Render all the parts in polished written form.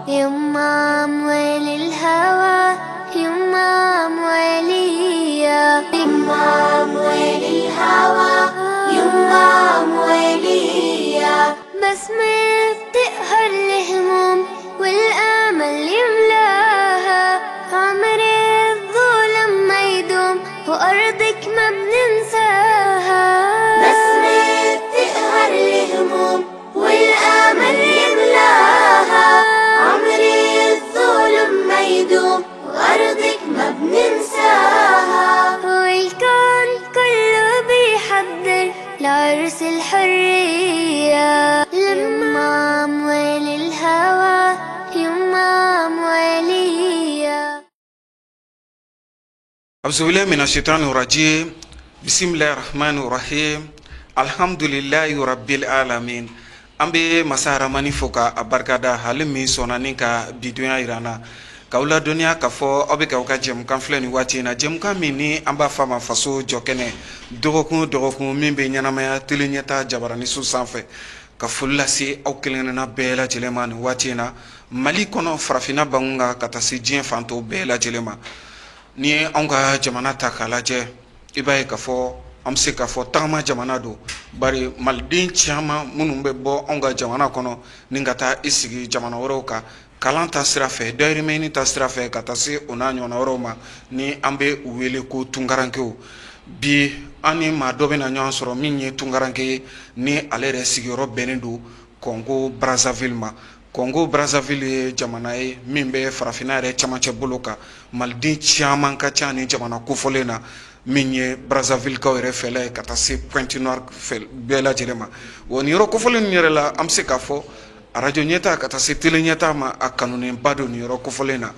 يما أموال الهوى يما أموالية يما أموال الهوى يما أموالية بسمة بتقهر الهموم والأمل يملاها عمر الظلم ما يدوم وأرضك ما بننساها بسمة بتقهر الهموم والأمل يملاها عمر الظلم ما يدوم وأرضك ما بننساها والكون كله بيحضر لعرس الحرية لما أموال الهوى يما أموالية. أعوذ بالله من الشيطان الرجيم. بسم الله الرحمن الرحيم. الحمد لله رب العالمين. An bɛ masa Ramani fo ka a barikada, hali min sɔnna ni ka bidonya yira an na, k'aw ladɔnniya k'a fɔ aw bɛ k'aw ka jɛmukan filɛ nin waati in na, jɛmukan min ni an b'a fɔ a ma Faso Jɔkɛnɛ, dɔgɔkun o dɔgɔkun min bɛ ɲɛnamaya tele ɲɛta jabaraniso sanfɛ. Ka foli lase aw kelen-kelenna bɛɛ lajɛlen ma nin waati in na, Mali kɔnɔ, farafinna bangun kan, ka taa se diɲɛ fan tɔw bɛɛ lajɛlen ma. N'i ye anw ka jamana ta k'a lajɛ, i b'a ye k'a fɔ an bɛ se k'a fɔ tagama jamana don, bari maliden caman minnu bɛ bɔ anw ka jamana kɔnɔ ni ka taa i sigi jamana wɛrɛw kan, kalan ta sira fɛ, dayirimɛ ɲini ta sira fɛ, ka taa se o n'a ɲɔgɔnna wɛrɛw ma, ni an bɛ u wele ko tunkarankew. Bi an ni maa dɔ bɛna ɲɔgɔn sɔrɔ min ye tunkaranke ye, ni ale yɛrɛ sigiyɔrɔ bɛnnen don Congo Brazzaville ma. Congo Brazzaville ye jamana ye min bɛ farafinna yɛrɛ camancɛ bolo kan. Maliden caman ka ca ni jamana kofɔlen na, min ye Brazzavillekaw yɛrɛ fɛla ye, ka taa se Pointe Noire fɛ bɛɛ lajɛlen ma. Wa nin yɔrɔ kofɔlen ninnu yɛrɛ la, an bɛ se k'a fɔ arajo ɲɛta ka taa se tele ɲɛta ma, a kanunenba don nin yɔrɔ kofɔlen na.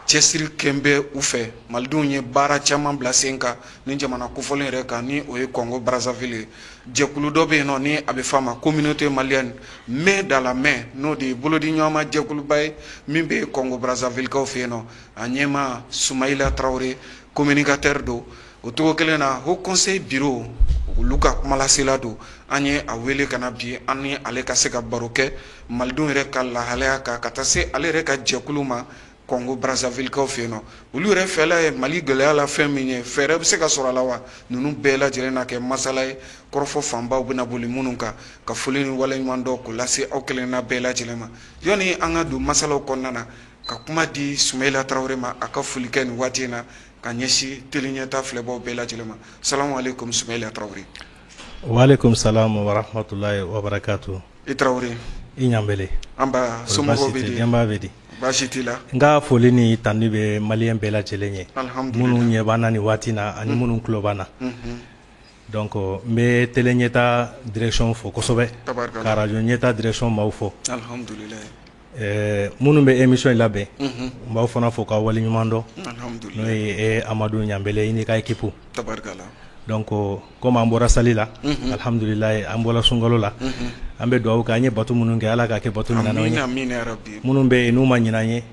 Cɛsiri kɛn bɛ u fɛ, malidenw ye baara caman bila sen kan ni jamana kofɔlen yɛrɛ kan, ni o ye Congo Brazzaville ye. Jɛkulu dɔ bɛ yen nɔ ni a bɛ f'a ma Communauté malienne main dans la main, n'o de ye bolodi ɲɔgɔnma jɛkuluba ye min bɛ Congo Brazzavillekaw fɛ yen nɔ. A ɲɛmaa Sumayila Tarawele, communicateur don. O cogo kelen na, Haut Conseil bureau olu ka kumalasela don. An ye a wele ka na bi, an ni ale ka se ka baro kɛ malidenw yɛrɛ ka lahalaya kan, ka taa se ale yɛrɛ ka jɛkulu ma Congo Brazzavillekaw fɛ yen nɔ. Olu yɛrɛ fɛla ye Mali gɛlɛya la fɛn min ye, fɛɛrɛ bɛ se ka sɔrɔ a la wa? Ninnu bɛɛ lajɛlen na kɛ masala ye, kɔrɔfɔ fanbaw bɛna boli minnu kan. Ka foli ni waleɲuman dɔn k'o lase aw kelenna bɛɛ lajɛlen ma. Yanni an ka don masalaw kɔnɔna na, ka kuma di Sumayila Tarawele ma, a ka foli kɛ nin waati in na ka ɲɛsin tele ɲɛta filɛbaw bɛɛ lajɛlen ma. Salamu aleykum, Sumayila Tarawele. Waaleykum salam wa rahmatulahi wa barakatu. I Tarawele. I Ɲanbele. An ba, somɔgɔw bɛ di? Denbaya bɛ di? Baasi t'i la? N ka foli ni tanu bɛ maliyɛn bɛɛ lajɛlen ye. Alhamdulillah. Minnu ɲɛ b'an na nin waati na ani minnu tulo b'an na. Donc n bɛ télé ɲɛta direction fo kosɛbɛ. Tabarikala. Ka radio ɲɛta direction maaw fo. Alhamdulillah. Minnu bɛ émission in labɛn, n b'aw fana fo k'aw waleɲuman dɔn. Alhamdulillah. N'o ye Amadu Ɲanbele, i n'i ka équipe. Tabarikala. Donc comme an bɔra sali la, alhamdulillah, an bɔra sunkalo la, an bɛ dugawu kɛ, an ye bato minnu kɛ, Ala k'a kɛ bato minɛnenw ye. Amina, amina ya rabbi. Minnu bɛ yen n'u ma ɲinɛ an ye,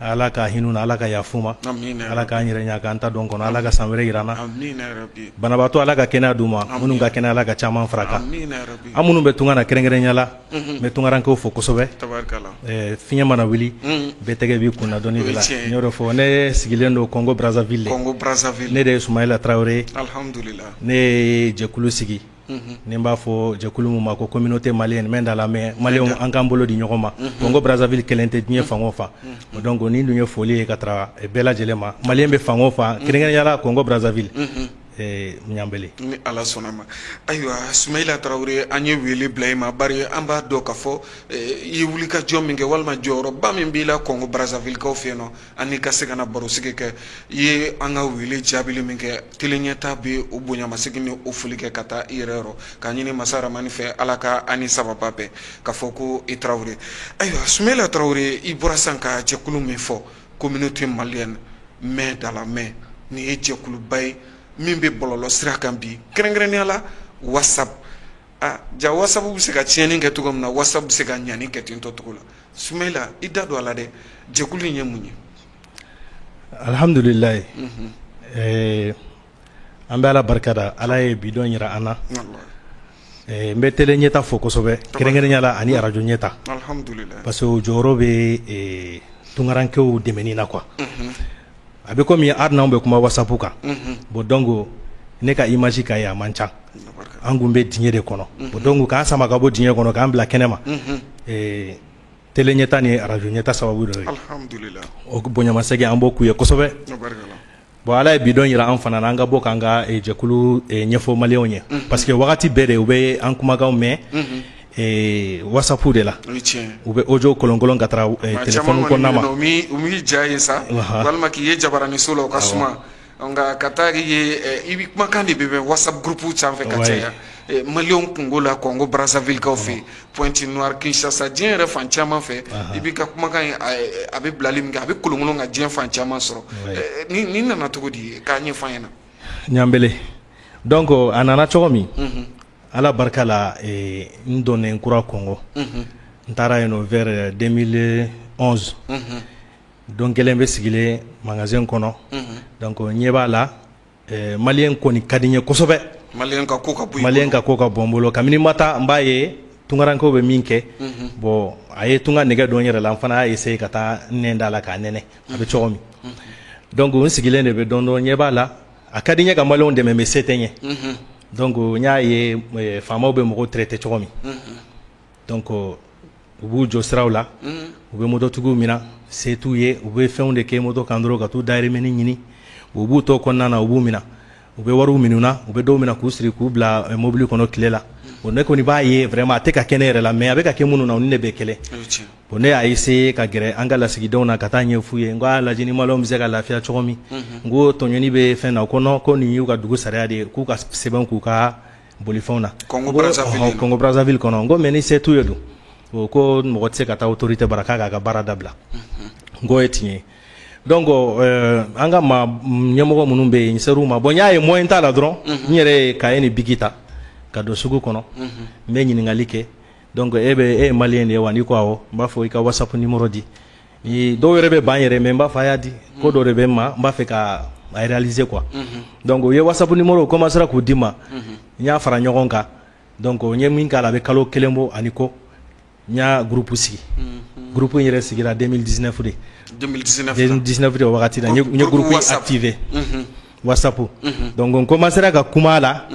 Ala ka hinɛ u na, Ala ka yafa u ma, Amina. Ala k'an yɛrɛ ɲɛ k'an ta dɔn kɔnɔ, Ala ka san wɛrɛ jira an na. Amina ya rabbi. Banabaatɔ, Ala ka kɛnɛya d'u ma, minnu ka kɛnɛ, Ala ka caman fara kan. Amina ya rabbi. An minnu bɛ tunga na kɛrɛnkɛrɛnnenya la, n bɛ tunkarankew fo kosɛbɛ. Tabarikala. Fiɲɛ mana wuli, bɛɛ tɛgɛ b'i kun na dɔɔni de la. O ye tiɲɛ ye. N y'o de fɔ, ne sigilen don Congo Brazzaville. Congo Brazzaville. Ne de ye Sumayila Tarawele ye. Alhamdulillah. Ne ye jɛkulu sigi. Ni n b'a fɔ jɛkulu min ma ko Communauté malienne main dans la main, maliyɛnw an k'an bolo di ɲɔgɔn ma. Congo Brazzaville kelen tɛ, diɲɛ fan o fan. Donc nin dun ye foli ye ka taga bɛɛ lajɛlen ma. Maliyɛn bɛ fan o fan, kɛrɛnkɛrɛnnenya la Congo Brazzaville. Ɲanbele. Ni Ala sɔnna ma. Ayiwa Sumayila Tarawele, an ye wele bila i ma, bari an b'a dɔn k'a fɔ i ye wulikajɔ min kɛ walima jɔyɔrɔba min b'i la Congo Brazzavillekaw fɛ yen nɔ, an n'i ka se ka na barosigi kɛ. I ye an ka wele jaabili min kɛ, tele ɲɛta bɛ o bonyamasegin ni o foli kɛ ka taa i yɛrɛ yɔrɔ, k'a ɲini masa Ramani fɛ, Ala ka an ni sababa bɛn, k'a fɔ ko i Tarawele. Ayiwa Sumayila Tarawele, i bɔra sisan ka jɛkulu min fɔ, Communauté malienne main dans la main, nin ye jɛkuluba ye min bɛ bɔlɔlɔ sira kan bi, kɛrɛnkɛrɛnnenya la WhatsApp. Ja WhatsApp bɛ se ka tiɲɛni kɛ cogo min na, WhatsApp bɛ se ka ɲani kɛ ten tɔ cogo la. Sumayila, i da don a la dɛ, jɛkulu in ye mun ye? Alhamdulilayi. An bɛ Ala barika da, Ala ye bi don jira an na. N bɛ télé ɲɛta fo kosɛbɛ, kɛrɛnkɛrɛnnenya la ani arajo ɲɛta. Alhamdulillah. Parce que o jɔyɔrɔ bɛ tunkarankew dɛmɛni na quoi. A bɛ komi hali n'anw bɛ kuma WhatsApp kan. Bon, donc ne ka image ka ye a man ca. An kun bɛ diɲɛ de kɔnɔ. Bon, donc k'an sama ka bɔ diɲɛ kɔnɔ k'an bila kɛnɛ ma. Télé ɲɛta ni arajo ɲɛta sababu dɔ ye. Alhamdulillah. O bonyamasegin an b'o k'u ye kosɛbɛ. Bon, Ala ye bi don jira an fana na, an ka bɔ k'an ka jɛkulu ɲɛfɔ maliyɛnw ye. Parce que wagati bɛɛ de u bɛ an kumakanw mɛn WhatsApp de la. U bɛ audio kolonkolon ka taga téléphone kɔnɔna ma. U m'i ja ye sa, walima k'i ye jabaraninso la, o ka suma. Nka ka taa ye i bɛ kumakan de bɛ bɛ WhatsApp groupe sanfɛ ka caya. Maliyɛnw kungo la Congo Brazzaville kaw fɛ, Pointe Noire, Kinshasa, diɲɛ yɛrɛ fan caman fɛ, i b'i ka kumakan ye, a bɛ bilali min kɛ, a bɛ kolonkolon ka diɲɛ fan caman sɔrɔ. Nin nana cogo di, k'a ɲɛfɔ an ɲɛna? Ɲanbele, donc a nana cogo min, Ala barika la, n donnen kura Congo, n taara yen nɔ vers 2011. Don kelen bɛ sigilen magasin kɔnɔ, donc ɲɛ b'a la, maliyɛn kɔni ka di n ye kosɛbɛ. Maliyɛn ka ko ka bon. Maliyɛn ka ko ka bon n bolo. Kabini ma taa, n b'a ye tunkarankew bɛ min kɛ. Bon, a ye tunga nɛgɛ don n yɛrɛ la, n fana y'a essayer ka taa nɛn da la k'a nɛnɛ a bɛ cogo min. Donc n sigilen de bɛ dɔn dɔn, ɲɛ b'a la, a ka di n ye ka maliyɛnw dɛmɛ, mais se tɛ n ye. Donc n y'a ye faamaw bɛ mɔgɔw traiter cogo min, donc u b'u jɔ siraw la, u bɛ mototigiw minɛ, se t'u ye, u bɛ fɛnw de kɛ moto kan dɔrɔn ka t'u dahirimɛni ɲini. U b'u to kɔnɔna na, u b'u minɛ, u bɛ wariw minɛ u na, u bɛ dɔw minɛ k'u siri k'u bila mobili kɔnɔ tile la. Bon, ne kɔni b'a ye vraiment a tɛ ka kɛ ne yɛrɛ la, mais a bɛ ka kɛ minnu na, u ni ne bɛ kelen. Bon, ne y'a essayer ka gɛrɛ an ka lasigidenw na ka taa ɲɛf'u ye, n ko a lajɛ ni maliyɛnw bɛ se ka lafiya cogo min. N ko tɔɲɔni bɛ fɛn na, ko non, ko nin y'u ka dugu sariya de ye, k'u ka sɛbɛn k'u ka bolifɛnw na. Congo Brazzaville kɔnɔ. N ko mais ni se t'u ye dun? O ko mɔgɔ tɛ se ka taa autorité bara k'a k'a ka baara dabila. N k'o ye tiɲɛ ye. Donc an ka maa ɲɛmɔgɔ minnu bɛ yen, n ser'u ma. Bon, n y'a ye moyen t'a la dɔrɔn, n yɛrɛ ye cahier ni bic ta ka don sugu kɔnɔ, n bɛ ɲininkali kɛ. Donc e bɛ e ye maliyɛn de ye wa? N'i ko awɔ, n b'a fɔ i ka WhatsApp numéro di. Ni dɔw yɛrɛ bɛ ban yɛrɛ, mais n b'a fɔ a y'a di, ko dɔ de bɛ n ma, n b'a fɛ ka a réaliser quoi. Donc u ye WhatsApp numéro commencé k'u di ma, n y'a fara ɲɔgɔn kan. Donc n ye min k'a la, a bɛ kalo kelen bɔ ani kɔ, n y'a groupe sigi. Groupe in yɛrɛ sigira 2019 de. 2019 de wagati la n ye groupe activé WhatsApp. Donc n commencé ka kuma a la.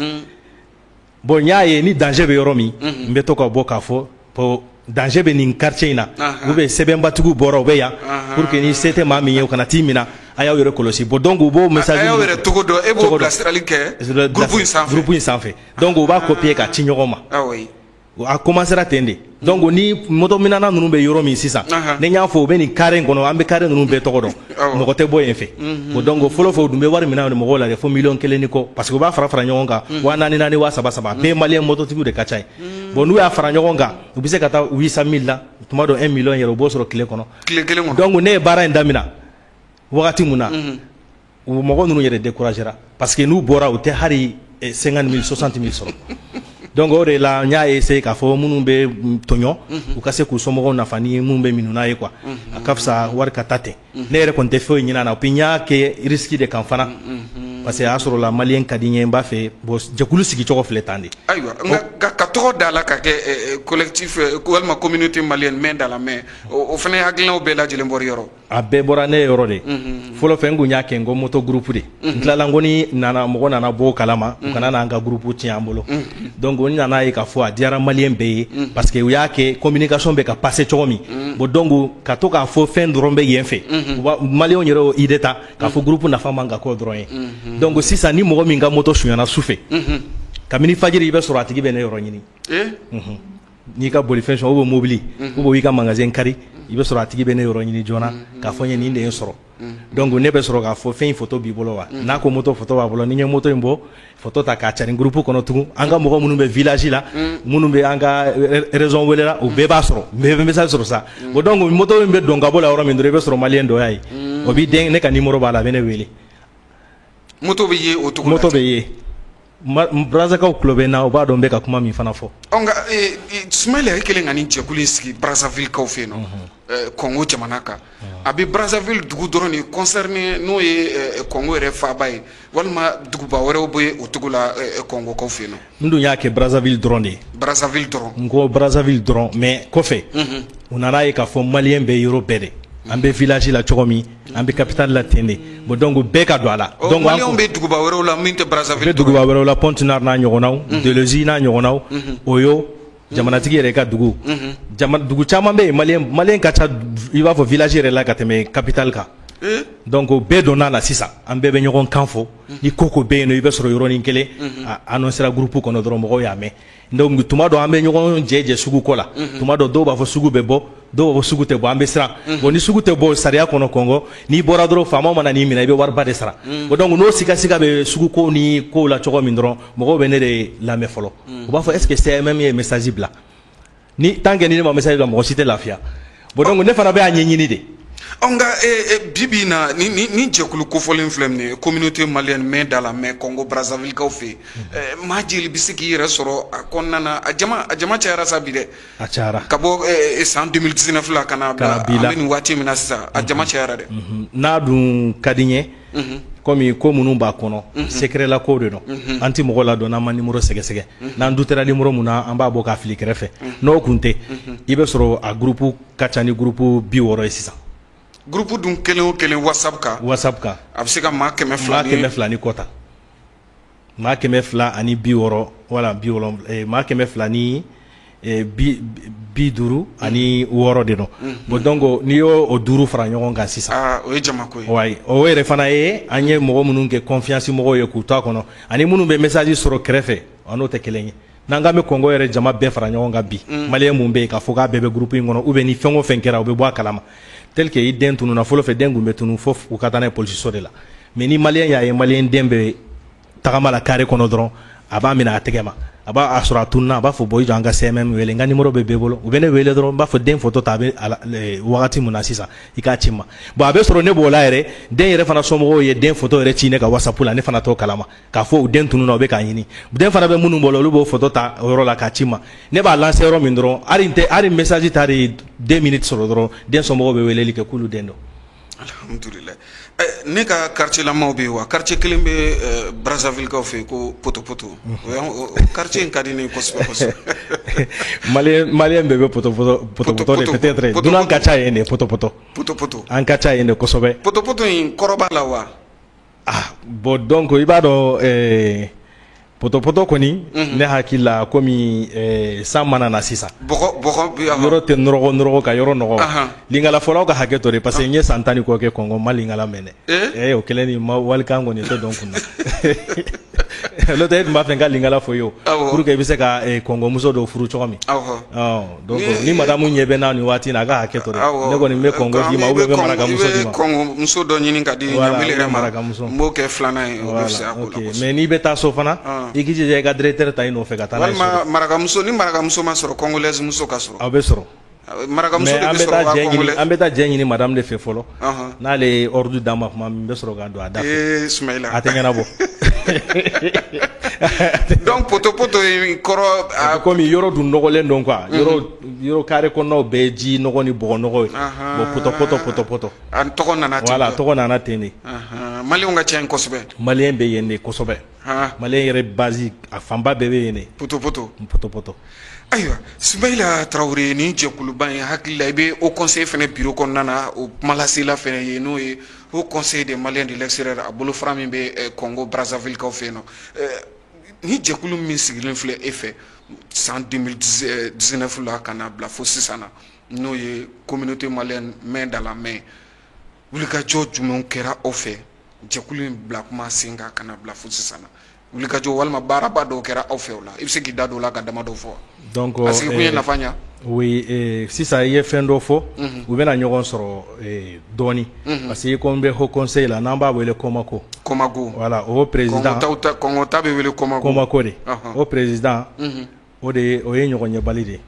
Bon, n y'a ye ni danger bɛ yɔrɔ min, n bɛ to ka bɔ k'a fɔ bon, danger bɛ nin quartier in na, ou bien sɛbɛnbatigiw bɔra u bɛ yan, pour que ni se tɛ maa min ye, o kana t'i minɛ, a y'aw yɛrɛ kɔlɔsi. Bon, donc u b'o message a y'aw yɛrɛ togo dɔn, e b'o bilasirali kɛ groupe in sanfɛ. Groupe in sanfɛ, donc u b'a copier ka ci ɲɔgɔn ma. A commencera ten de. Donc ni moto minana ninnu bɛ yɔrɔ min sisan, ni n y'a fɔ u bɛ nin carré in kɔnɔ, an bɛ carré ninnu bɛɛ tɔgɔ dɔn, mɔgɔ tɛ bɔ yen fɛ. Bon, donc fɔlɔ fɔ u dun bɛ wari minɛ mɔgɔw la de fo 1,1 million ni kɔ, parce que u b'a fara fara ɲɔgɔn kan, 4000 naani, 3000 saba, bɛɛ maliyɛn mototigiw de ka ca yen. Bon, n'u y'a fara ɲɔgɔn kan, u bɛ se ka taa 800 000 la, tuma dɔ 1 million yɛrɛ, u b'o sɔrɔ tile kɔnɔ. Tile kelen kɔnɔ. Donc ne ye baara in daminɛ wagati mun na, u mɔgɔ ninnu yɛrɛ découragera, parce que n'u bɔra, u tɛ hali 50 000, 60 000 sɔrɔ. Donc o de la n y'a essayé k'a fɔ minnu bɛ tɔɲɔ, u ka se k'u somɔgɔw nafa ni minnu bɛ minnu n'a ye quoi. A ka fisa wari ka taa ten. Ne yɛrɛ kɔni tɛ foyi ɲini a na, puis n y'a kɛ risque de kan fana, parce que a y'a sɔrɔ la maliyɛn ka di n ye, n b'a fɛ. Bon, jɛkulu sigicogo filɛ tan de. Ayiwa, nka ka tɔgɔ da la ka kɛ collectif walima communauté malienne main dans la main, o fana hakilinaw bɛɛ lajɛlen bɔra yɔrɔ? A bɛɛ bɔra ne yɔrɔ de. Fɔlɔ fɛ, n kun y'a kɛ n ko moto groupe de. N tilala, n ko ni nana mɔgɔ nana bɔ o kalama, u kana n'an ka groupe tiɲɛ an bolo. Donc n nana ye k'a fɔ a diyara maliyɛn bɛɛ ye, parce que u y'a kɛ communication bɛ ka passer cogo min. Bon, donc ka to k'a fɔ fɛn dɔrɔn bɛ yen fɛ, maliyɛnw yɛrɛ y'o idée ta k'a fɔ groupe nafa man ka k'o dɔrɔn ye. Donc sisan ni mɔgɔ min ka moto sonyana su fɛ, kabini fajiri, i bɛ sɔrɔ a tigi bɛ ne yɔrɔ ɲini. N'i ka bolifɛn sɔn, ou bien mobili, ou bien i ka magasin kari, i bɛ sɔrɔ a tigi bɛ ne yɔrɔ ɲini joona k'a fɔ n ye nin de ye n sɔrɔ. Donc ne bɛ sɔrɔ k'a fɔ fɛn in photo b'i bolo wa? N'a ko moto photo b'a bolo, ni n ye moto in bɔ, photo ta k'a cari groupe kɔnɔ tugun, an ka mɔgɔ minnu bɛ village la, minnu bɛ an ka région wɛrɛ la, o bɛɛ b'a sɔrɔ, bɛɛ bɛ message sɔrɔ sa. Bon, donc moto in bɛ don ka bɔ la yɔrɔ min dɔrɔn, i bɛ sɔrɔ maliyɛn dɔ y'a ye, o b'i den, ne ka numéro b'a la, a bɛ ne wele. Moto bɛ ye o cogo la. Moto bɛ ye. Brazakaw tulo bɛ n na, u b'a dɔn n bɛ ka kuma min fana fɔ. Ɔ nka Sumayila, e kɛlen ka nin jɛkulu in sigi Brazzaville kaw fɛ yen nɔ, Congo jamana kan, a bɛ Brazzaville dugu dɔrɔn de concerné, n'o ye Congo yɛrɛ faaba ye, walima duguba wɛrɛw bɛ o cogo la Congo kaw fɛ yen nɔ? N dun y'a kɛ Brazzaville dɔrɔn de ye. Brazzaville dɔrɔn. N ko Brazzaville dɔrɔn, mais kɔfɛ u nana ye k'a fɔ malien bɛ yɔrɔ bɛɛ de. An bɛ village la cogo min, an bɛ capitale la ten de. Bon, donc bɛɛ ka don a la. Donc malienw bɛ duguba wɛrɛw la min tɛ Brazzaville? Bɛ duguba wɛrɛw la, Pointe-Noire n'a ɲɔgɔnnaw, Dolisie n'a ɲɔgɔnnaw, Oyo jamanatigi yɛrɛ ka dugu. Dugu caman bɛ yen, malien ka ca i b'a fɔ village yɛrɛ la ka tɛmɛ capitale kan. Donc bɛɛ donna la sisan, an bɛɛ bɛ ɲɔgɔn kan fɔ. Ni ko ko bɛ yen nɔ, i bɛ sɔrɔ yɔrɔnin kelen, a annoncera groupe kɔnɔ dɔrɔn, mɔgɔw y'a mɛn. Donc tuma dɔ an bɛ ɲɔgɔn jɛ jɛ sugu kɔ la, tuma dɔ dɔw b'a fɔ sugu bɛ bɔ, dɔw b'a fɔ sugu tɛ bɔ, an bɛ siran. Bon, ni sugu tɛ bɔ, sariya kɔnɔ Kɔngɔ, n'i bɔra dɔrɔn, faamaw mana n'i minɛ, i bɛ wariba de sara. Bon, donc n'o siga siga bɛ sugu ko ni kow la cogo min dɔrɔn, mɔgɔw bɛ ne de lamɛn fɔlɔ. U b'a fɔ est ce que CMM ye message bila? Ni tant que ni ne ma message bila, mɔgɔ si tɛ lafiya. Bon, donc ne fana bɛ a ɲɛɲini de. Ɔ nka bi bi in na, ni jɛkulu kofɔlen filɛ nin ye, communauté malienne main dans la main Congo Brazzaville kaw fɛ yen, maa jeli bɛ se k'i yɛrɛ sɔrɔ a kɔnɔna na? A jama cayara sa bi dɛ. A cayara. Ka bɔ san 2019 la ka na bila an bɛ nin waati min na sisan, a jama cayara dɛ. N'a dun ka di n ye, komi ko minnu b'a kɔnɔ, secret la ko de don, an ti mɔgɔ ladɔn n'an ma numéro sɛgɛsɛgɛ. N'an dutera numéro mun na, an b'a bɔ k'a fili kɛrɛfɛ. N'o kun tɛ, i bɛ sɔrɔ a groupe ka ca ni groupe 60 ye sisan. Groupe dun kelen o kelen WhatsApp kan? WhatsApp kan. A bɛ se ka maa 200. Maa 200 ni kɔ ta, maa 260, wala 70, maa 256 de don. Bon, donc n'i y'o o duuru fara ɲɔgɔn kan sisan. Aa, o ye jamako ye. Wayi, o yɛrɛ fana ye an ye mɔgɔ minnu kɛ confiance mɔgɔw ye k'u to a kɔnɔ, ani minnu bɛ message sɔrɔ kɛrɛfɛ, an n'o tɛ kelen ye. N'an k'an bɛ Kɔngɔ yɛrɛ jama bɛɛ fara ɲɔgɔn kan bi, malien mun bɛ yen k'a fɔ k'a bɛɛ bɛ groupe in kɔnɔ, ou bien ni fɛn o fɛn kɛra, u bɛ bɔ a kalama, tel que i den tununna fɔlɔ fɛ, den kun bɛ tunun fo u ka taa n'a ye polisiso de la. Mais ni malien y'a ye malien den bɛ tagama la carré kɔnɔ dɔrɔn, a b'a minɛ a tɛgɛ ma, a b'a sɔrɔ a tununna, a b'a fɔ bon, i jɔ, an ka CMM wele, n ka numéro bɛ bɛɛ bolo, u bɛ ne wele dɔrɔn, n b'a fɔ den photo ta, a bɛ wagati min na sisan, i k'a ci n ma. Bon, a bɛ sɔrɔ ne b'o la yɛrɛ, den yɛrɛ fana somɔgɔw ye den photo yɛrɛ ci ne ka WhatsApp la, ne fana t'o kalama k'a fɔ u den tununna, u bɛ k'a ɲini. Den fana bɛ minnu bolo, olu b'o photo ta o yɔrɔ la k'a ci n ma. Ne b'a lancer yɔrɔ min dɔrɔn, hali n tɛ hali message ta de 2 minutes sɔrɔ dɔrɔn, den somɔgɔw bɛ weleli kɛ k'olu den don. Alhamdulilayi. Ne ka quartier lamaw bɛ yen wa, quartier kelen bɛ Brazzaville kaw fɛ yen ko Poto Poto, o quartier in ka di ne ye kosɛbɛ kosɛbɛ. Malien bɛɛ bɛ Poto Poto, Poto Poto de peut-être, dunan ka ca yen de, Poto Poto. Poto Poto. An ka ca yen de kosɛbɛ. Poto Poto in kɔrɔ b'a la wa? Ah bon, donc i b'a dɔn, Poto Poto kɔni, ne hakili la, komi san mana na sisan, bɔgɔ bɔgɔ. Yɔrɔ tɛ nɔrɔgɔ nɔrɔgɔ ka yɔrɔ nɔgɔ. Lingala fɔlaw ka hakɛ to de, parce que n ye san 10 ni kɔ kɛ Kɔngɔ, ma lingala mɛn dɛ. O kɛlen ni ma walikan kɔni tɛ dɔn kun na. N'o tɛ, e tun b'a fɛ n ka lingala fɔ i ye o, pour que i bɛ se ka kɔngɔmuso dɔw furu cogo min. Donc ni madame ɲɛ bɛ n na nin waati in na, a ka hakɛ to dɛ, ne kɔni bɛ kɔngɔ d'i ma ou bien n bɛ marakamuso d'i ma. Kɔngɔmuso dɔ ɲini ka di Ɲanbele yɛrɛ ma, n b'o kɛ filanan ye, o bɛ fisaya ko la kosɛbɛ. Mais n'i bɛ taa so fana, i k'i jija i ka directeur ta i nɔfɛ ka taa n'a ye so. Walima marakamuso, ni marakamuso ma sɔrɔ, congolaise muso ka sɔrɔ. Aw bɛ sɔrɔ. Marakamuso de bɛ sɔrɔ wa congolais? An bɛ taa jɛ ɲini madame de fɛ fɔlɔ. N'ale ye ordre d'an ma tuma min, n bɛ sɔrɔ ka don a da fɛ. Ee Sumayila. A tɛ ɲɛnabɔ. Donc Poto Poto in kɔrɔ? Komi yɔrɔ dun nɔgɔlen don quoi, yɔrɔ yɔrɔ carré kɔnɔnaw bɛɛ ye ji nɔgɔ ni bɔgɔ nɔgɔ ye. Bon, Poto Poto, Poto Poto. A tɔgɔ nana ten. Voilà, tɔgɔ nana ten de. Malienw ka ca yen kosɛbɛ. Malien bɛ yen de kosɛbɛ. Malien yɛrɛ base, a fanba bɛɛ bɛ yen de. Poto Poto. Poto Poto. Ayiwa, Sumayila Tarawele, nin jɛkuluba in, hakili la i bɛ haut conseil fana bureau kɔnɔna na, o kumalasela fana ye, n'o ye haut conseil des Maliens de l'extérieur, a bolofara min bɛ Congo Brazzaville kaw fɛ yen nɔ. Ni jɛkulu min sigilen filɛ e fɛ san 2019 la ka na bila fo sisan na, n'o ye communauté malienne main dans la main, wulikajɔ jumɛnw kɛra aw fɛ jɛkulu in bila kuma sen kan ka na bila fo sisan na? Wulikajɔ walima baaraba dɔw kɛra aw fɛ o la, i bɛ se k'i da don o la ka dama dɔw fɔ? Donc a sigi kun ye nafa ɲa. Oui, sisan i ye fɛn dɔ fɔ, u bɛna ɲɔgɔn sɔrɔ dɔɔni, parce que ko n bɛ haut conseil la, n'an b'a wele Komako. Komako. Voilà, o président. Kɔngɔ ta bɛ wele Komako. Komako de. O président, o de ye, o ye ɲɔgɔn ɲɛbali de ye.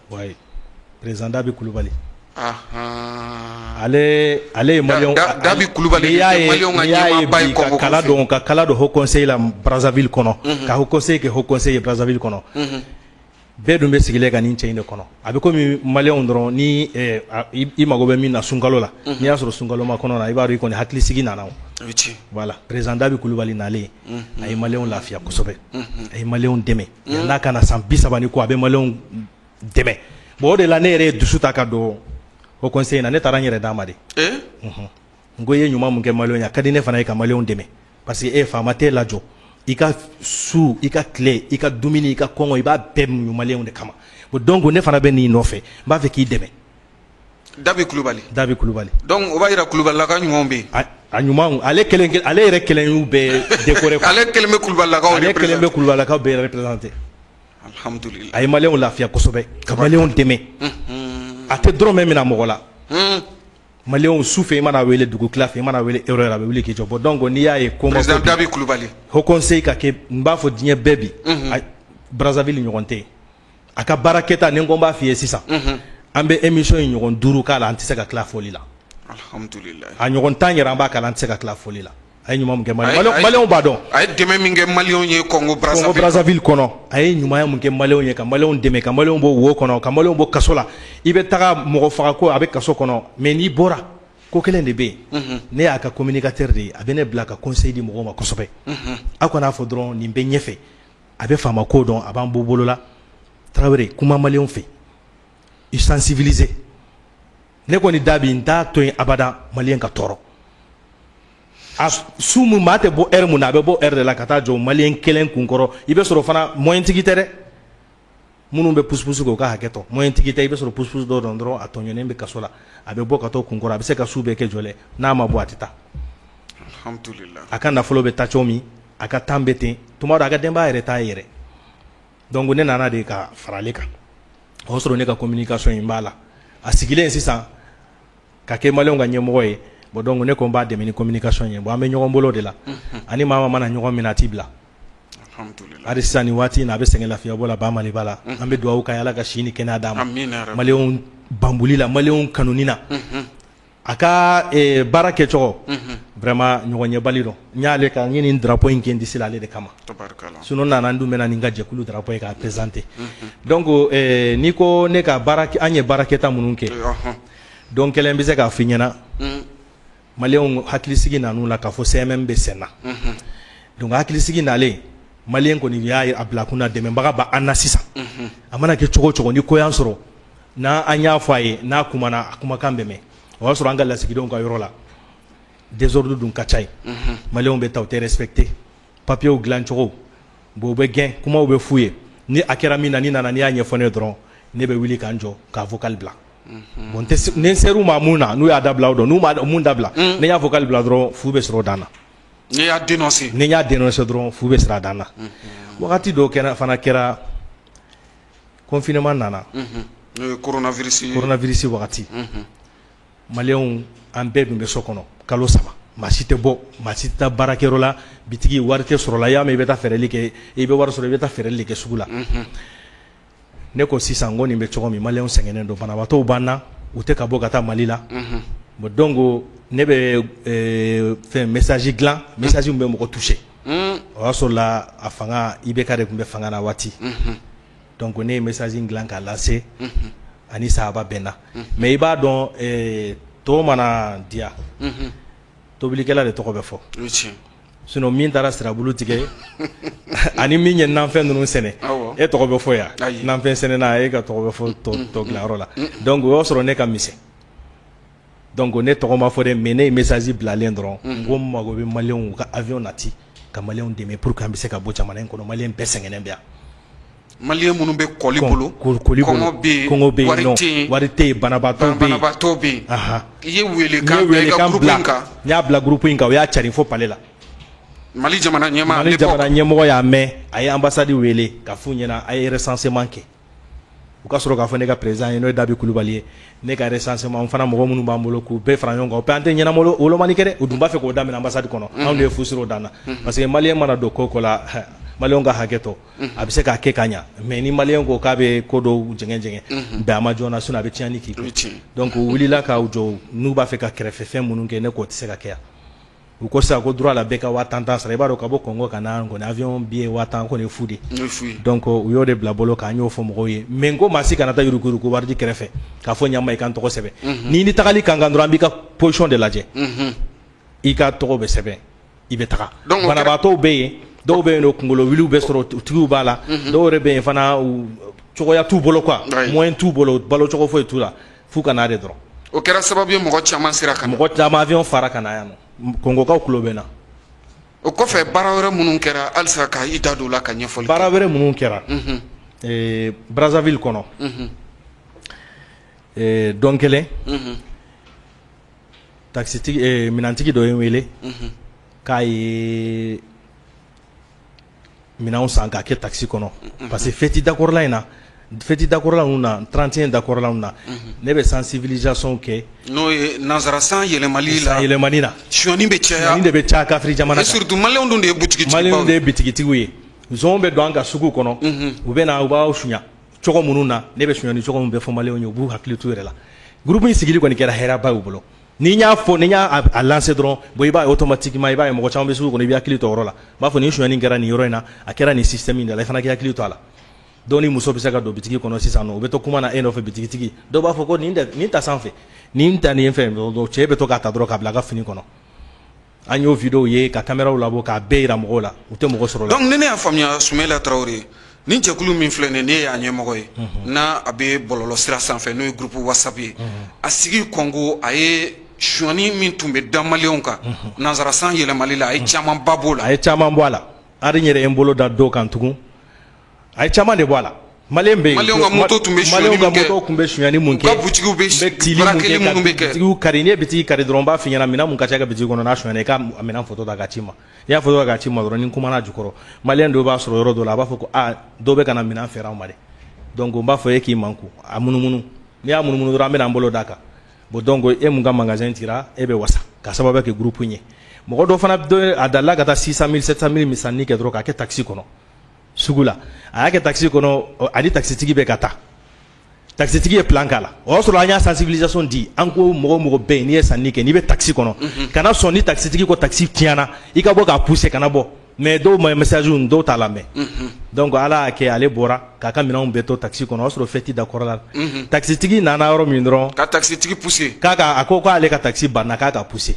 Oui, président Dabi Kulubali. Ale ye maliyɛnw Dabi Kulubali maliyɛnw ka ɲɛmaaba ye Congo kala don ka kala don haut conseil la Brazzaville kɔnɔ, ka haut conseil kɛ haut conseil ye Brazzaville kɔnɔ. Bɛɛ dun bɛ sigilen ka nin cɛ in de kɔnɔ. A bɛ komi maliyɛnw dɔrɔn, ni i mago bɛ min na sunkalo la, n'i y'a sɔrɔ sunkalo ma kɔnɔ na, i b'a dɔn i kɔni hakilisigi nana o. Voilà, président Dabi Kulubali nalen, a ye maliyɛnw lafiya kosɛbɛ, a ye maliyɛnw dɛmɛ. N'a ka na san 30 ni kɔ, a bɛ maliyɛnw dɛmɛ. Bon, o de la ne yɛrɛ ye dusu ta ka don haut conseil na. Ne taara n yɛrɛ d'a ma de. N ko i ye ɲuman mun kɛ maliyɛnw ye, a ka di ne fana ye ka maliyɛnw dɛmɛ, parce que e faama t'e lajɔ, i ka su, i ka tile, i ka dumuni, i ka kɔngɔ, i b'a bɛɛ muɲu maliyɛnw de kama. Bon, donc ne fana bɛ nin nɔfɛ, n b'a fɛ k'i dɛmɛ. Dabi Kulubali. Dabi Kulubali. Donc o b'a yira Kulubalilaka ɲumanw bɛ yen. A ɲumanw, ale kelen, ale yɛrɛ kelen y'u bɛɛ décorer. Ale kelen bɛ Kulubalilakaw. Ale kelen bɛ Kulubalilakaw bɛɛ représenter. Alhamdulillah. A ye maliyɛnw lafiya kosɛbɛ, ka maliyɛnw dɛmɛ. A tɛ dɔrɔmɛ minɛ mɔgɔ la. Maliyɛnw su fɛ, i mana wele dugu tila fɛ, i mana wele heure, a bɛ wuli k'i jɔ. Bon, donc n'i y'a ye ko président Dabi Kulubali haut conseil ka kɛ, n b'a fɔ diɲɛ bɛɛ bi, Brazzaville ɲɔgɔn tɛ yen. A ka baara kɛta, ni n ko n b'a f'i ye sisan, an bɛ émission in ɲɔgɔn 5 k'a la, an tɛ se ka tila fɔli la. Alhamdulillah. A ɲɔgɔn 10 yɛrɛ an b'a k'a la, an tɛ se ka tila fɔli la. A ye ɲuman mun kɛ maliyɛnw b'a dɔn. A ye dɛmɛ min kɛ maliyɛnw ye Congo Brazzaville. Congo Brazzaville kɔnɔ, a ye ɲumanya mun kɛ maliyɛnw ye, ka maliyɛnw dɛmɛ, ka maliyɛnw bɔ wo kɔnɔ, ka maliyɛnw bɔ kaso la. I bɛ taga mɔgɔ faga ko a bɛ kaso kɔnɔ, mais n'i bɔra, ko kelen de bɛ yen. Ne y'a ka communicateur de ye, a bɛ ne bila ka conseil di mɔgɔw ma kosɛbɛ. Aw kan'a fɔ dɔrɔn nin bɛ ɲɛfɛ, a bɛ faama ko dɔn, a b'an bɔ bolo la. Tarawele, kuma maliyɛnw fɛ, i sensibiliser. Ne kɔni Dabi, n t'a to yen abada maliyɛn ka tɔɔrɔ. A su mun maa tɛ bɔ heure mun na, a bɛ bɔ heure de la ka taa jɔ maliyɛn kelen kun kɔrɔ. I bɛ sɔrɔ fana moyen tigi tɛ dɛ, minnu bɛ pousse-pousse kɛ, u ka hakɛ tɔ, moyen tigi tɛ. I bɛ sɔrɔ pousse-pousse dɔw dɔn dɔrɔn, a tɔɲɔnen bɛ kaso la, a bɛ bɔ ka t'o kun kɔrɔ, a bɛ se ka su bɛɛ kɛ jɔlɛ, n'a ma bɔ a tɛ taa. Alhamdulillah. A ka nafolo bɛ taa cogo min, a ka temps bɛ ten, tuma dɔ a ka denbaya yɛrɛ t'a yɛrɛ. Donc ne nana de ka fara ale kan. O y'a sɔrɔ ne ka communication in b'a la. A sigilen sisan ka kɛ maliyɛnw ka ɲɛmɔgɔ ye. Bon, donc ne ko n b'a dɛmɛ ni communication ye. Bon, an bɛ ɲɔgɔn bolo de la. Ani maa mana ɲɔgɔn minɛ, a t'i bila. Alhamdulillah. Hali sisan nin waati in na, a bɛ sɛgɛn lafiyabɔ la ba Maliba la. An bɛ dugawu k'a ye, Ala ka si ni kɛnɛya d'a ma. Maliyɛnw banbuli la, maliyɛnw kanuni na. A ka baara kɛcogo, vraiment ɲɔgɔn ɲɛbali don. N y'ale ka n ye nin drapeau in kɛ n disi la ale de kama. Sinon nana n dun bɛ na ni n ka jɛkulu drapeau ye k'a présenter. Donc n'i ko ne ka baara, an ye baara kɛta minnu kɛ, don kelen bɛ se k'a f'i ɲɛna. Maliyɛnw hakilisigi nan'u la k'a fɔ CMM bɛ sen na. Donc hakilisigi nalen, maliyɛn kɔni y'a a bila kunna, dɛmɛbaga b'an na sisan. A mana kɛ cogo o cogo, ni ko y'an sɔrɔ, n'an y'a fɔ a ye, n'a kumana, a kumakan bɛ mɛn. O y'a sɔrɔ an ka lasigidenw ka yɔrɔ la, désordre dun ka ca yen. Maliyɛnw bɛ taa, u tɛ respecter papiers dilan cogo. Bon, u bɛ gɛn, kumaw bɛ f'u ye. Ni a kɛra min na, ni nana, n'i y'a ɲɛfɔ ne ye dɔrɔn, ne bɛ wuli k'an jɔ k'a vocal bila. Bon, ni n ser'u ma mun na, n'u y'a dabila o dɔn, n'u ma mun dabila, ni n y'a vocal bila dɔrɔn, fu bɛ sɔrɔ o dan na. N'i y'a dénoncer. Ni n y'a dénoncer dɔrɔn, fu bɛ sɔrɔ a dan na. Wagati dɔw kɛra fana, kɛra confinement nana. N'o ye coronavirus. Coronavirus wagati. Maliyɛnw, an bɛɛ dun bɛ so kɔnɔ kalo 3, maa si tɛ bɔ, maa si tɛ taa baarakɛyɔrɔ la, bitigi wari tɛ sɔrɔ la. I y'a mɛn i bɛ taa feereli kɛ, i bɛ wari sɔrɔ, i bɛ taa feereli kɛ sugu la. Ne ko sisan, ko nin bɛ cogo min, maliyɛnw sɛgɛnnen don, banabaatɔw b'an na, u tɛ ka bɔ ka taa Mali la. Bon, donc ne bɛ fɛn message dilan, message min bɛ mɔgɔ toucher. O y'a sɔrɔ la a fanga IBK de tun bɛ fanga na waati. Donc ne ye message in dilan k'a lase, ani sahaba bɛnna. Mais i b'a dɔn, tɔ mana diya, tobilikɛla de tɔgɔ bɛ fɔ. Sinon min taara sirabulu tigɛ ani min ye nanfɛn ninnu sɛnɛ, e tɔgɔ bɛ fɔ yan. Nanfɛn sɛnɛna, e ka tɔgɔ bɛ fɔ tɔ dilanyɔrɔ la. Donc o y'a sɔrɔ ne ka misɛn. Donc ne tɔgɔ ma fɔ dɛ, mais ne ye message bilalen dɔrɔn, n ko n mago bɛ maliyɛnw ka avion nati ka maliyɛnw dɛmɛ pour que an bɛ se ka bɔ jamana in kɔnɔ. Maliyɛn bɛɛ sɛgɛnnen bɛ yan. Maliyɛn minnu bɛ kɔli bolo, kɔli bolo, kɔngɔ bɛ yen, wari tɛ yen, banabaatɔ bɛ yen, banabaatɔ bɛ yen. I ye welekan bila i ka groupe in kan. N y'a bila groupe in kan, o y'a cari fo palais la. Mali jamana ɲɛmaa, Mali jamana ɲɛmɔgɔ y'a mɛn, a ye ambassade wele ka f'u ɲɛna, a ye recensement kɛ. U ka sɔrɔ k'a fɔ ne ka président ye, n'o ye Dabi Kulubali ye, ne ka recensement fana, mɔgɔ minnu b'an bolo, k'u bɛɛ fara ɲɔgɔn kan. O bɛɛ an tɛ ɲɛnama wolomani kɛ dɛ, u dun b'a fɛ k'o daminɛ ambassade kɔnɔ. Anw de ye fu siri o dan na, parce que maliyɛn mana don ko ko la, Maliyɛnw ka hakɛ to, a bɛ se k'a kɛ ka ɲa, mais ni maliyɛn ko k'a bɛ ko dɔw jɛngɛ jɛngɛ, bɛn a ma joona, sinon a bɛ tiɲɛni k'i kun. Donc u wulila k'u jɔ n'u b'a fɛ ka kɛrɛfɛfɛn minnu kɛ, ne k'o tɛ se ka kɛ yan. U ko sisan ko droit la bɛɛ ka 10 000 10 sara. I b'a dɔn ka bɔ Congo ka na kɔni, avion billet 10 000 kɔni ye fu de. Donc u y'o de bila bolo kan, an y'o fɔ mɔgɔw ye. Mais n ko maa si kana taa yuruguyurugu wari di kɛrɛfɛ k'a fɔ ɲama i ka n tɔgɔ sɛbɛn. N'i ni tagali kan kan dɔrɔn, an b'i ka position de lajɛ, i ka tɔgɔ bɛ sɛbɛn, i bɛ taga. Banabaatɔw bɛ yen, dɔw bɛ yen nɔ kunkolo wiliw bɛ sɔrɔ, tigiw b'a la, dɔw yɛrɛ bɛ yen fana cogoya t'u bolo quoi, moyen t'u bolo, balo cogo foyi t'u la, f'u ka na de dɔrɔn. O kɛra sababu ye mɔgɔ caman sera ka na. Mɔgɔ caman avion fara ka na yan nɔ. Kongokaw tulo bɛ na. O kɔfɛ, baara wɛrɛ minnu kɛra halisa, ka i da don o la ka ɲɛfɔli kɛ. Baara wɛrɛ minnu kɛra Brazzaville kɔnɔ, don kelen, taxitigi, minɛntigi dɔ ye n wele k'a ye minɛnw san k'a kɛ taxi kɔnɔ, parce que fête dakɔrɔla in na, fête dakɔrɔla ninnu na, 31 dakɔrɔla ninnu na, ne bɛ sensibilisation kɛ. N'o ye nanzara san yɛlɛmali la. San yɛlɛmani na. Sonyani bɛ caya. Sonyani de bɛ caya kafiri jamana kan. Et surtout maliyɛnw dun de ye butigitigibaw ye. Maliyɛnw de ye bitigitigiw ye. Zon bɛ don an ka sugu kɔnɔ, u bɛ na, u b'aw suɲa cogo minnu na, ne bɛ sonyani cogo min bɛɛ fɔ maliyɛnw ye, u b'u hakili t'u yɛrɛ la. Groupe in sigili kɔni kɛra hɛrɛba ye u bolo. Ni n y'a fɔ, ni n y'a a lancer dɔrɔn, bon, i b'a ye automatiquement, i b'a ye mɔgɔ caman bɛ sugu kɔnɔ, i b'i hakili to o yɔrɔ la. N b'a fɔ nin sonyani kɛra nin yɔrɔ in na, a kɛra nin système in de la, i fana k'i hakili to a la. Dɔw ni muso bɛ se ka don bitigi kɔnɔ sisan nɔ, u bɛ to kuma na e nɔfɛ bitigitigi, dɔw b'a fɔ ko nin nin ta sanfɛ, nin ta nin fɛ, cɛ bɛ to k'a ta dɔrɔn k'a bila a ka fini kɔnɔ. An y'o vidéo ye ka caméraw labɔ k'a bɛɛ yira mɔgɔw la, u tɛ mɔgɔ sɔrɔ la. Donc ni ne y'a faamuya, Sumayila Tarawele, ni jɛkulu min filɛ nin ye, ne y'a ɲɛmɔgɔ ye n'a a bɛ bɔlɔlɔ sira sanfɛ, n'o ye groupe WhatsApp ye, a sigi Kɔngo, a ye sonyani min tun bɛ da maliyɛnw kan nanzara san yɛlɛmali la, a ye camanba b'o la. A ye caman bɔ a la. Hali n yɛrɛ ye n bolo da dɔw kan tugun, a ye caman de bɔ a la. Maliyɛn bɛ yen, maliyɛnw ka moto tun bɛ sonyani mun kɛ, maliyɛnw ka moto tun bɛ sonyani mun kɛ, u ka butigiw bɛ barakɛli minnu bɛ kɛ, bitigiw kari. N'i ye bitigi kari dɔrɔn, n b'a f'i ɲɛna, minɛn mun ka ca i ka bitigi kɔnɔ, n'a sonyana, i ka minɛn photo ta k'a ci n ma. N'i y'a photo ta k'a ci n ma dɔrɔn, ni n kumana a jukɔrɔ, maliyɛn dɔw b'a sɔrɔ yɔrɔ dɔ la, a b'a fɔ ko aa, dɔw bɛ ka na minɛn feere anw ma dɛ. Donc n b'a fɔ e k'i manku a munumunu, n'i y'a munumunu dɔrɔn, an bɛna an bolo d'a kan. Bon, donc e mun ka magasin tira, e bɛ wasa ka sababu kɛ groupe in ye. Mɔgɔ dɔ fana a dalila ka taa 600 000, 700 000 min sanni kɛ dɔrɔn k'a kɛ taxi kɔnɔ sugu la. A y'a kɛ taxi kɔnɔ, ani taxitigi bɛ ka taa, taxitigi ye plan k'a la. O y'a sɔrɔ an y'a sensibilisation di, an ko mɔgɔ mɔgɔ bɛ yen, n'i ye sanni kɛ, n'i bɛ taxi kɔnɔ, kana sɔn ni taxitigi ko taxi tiɲɛna, i ka bɔ k'a pousser, kana bɔ. Mais dɔw ma message, dɔw t'a lamɛn. Donc ala y'a kɛ, ale bɔra k'a ka minɛnw bɛɛ to taxi kɔnɔ. O y'a sɔrɔ fête dakɔrɔ la, taxitigi nana yɔrɔ min dɔrɔn, ka taxitigi pousser, k'a ka, a ko k'ale ka taxi banna, k'a ka pousser.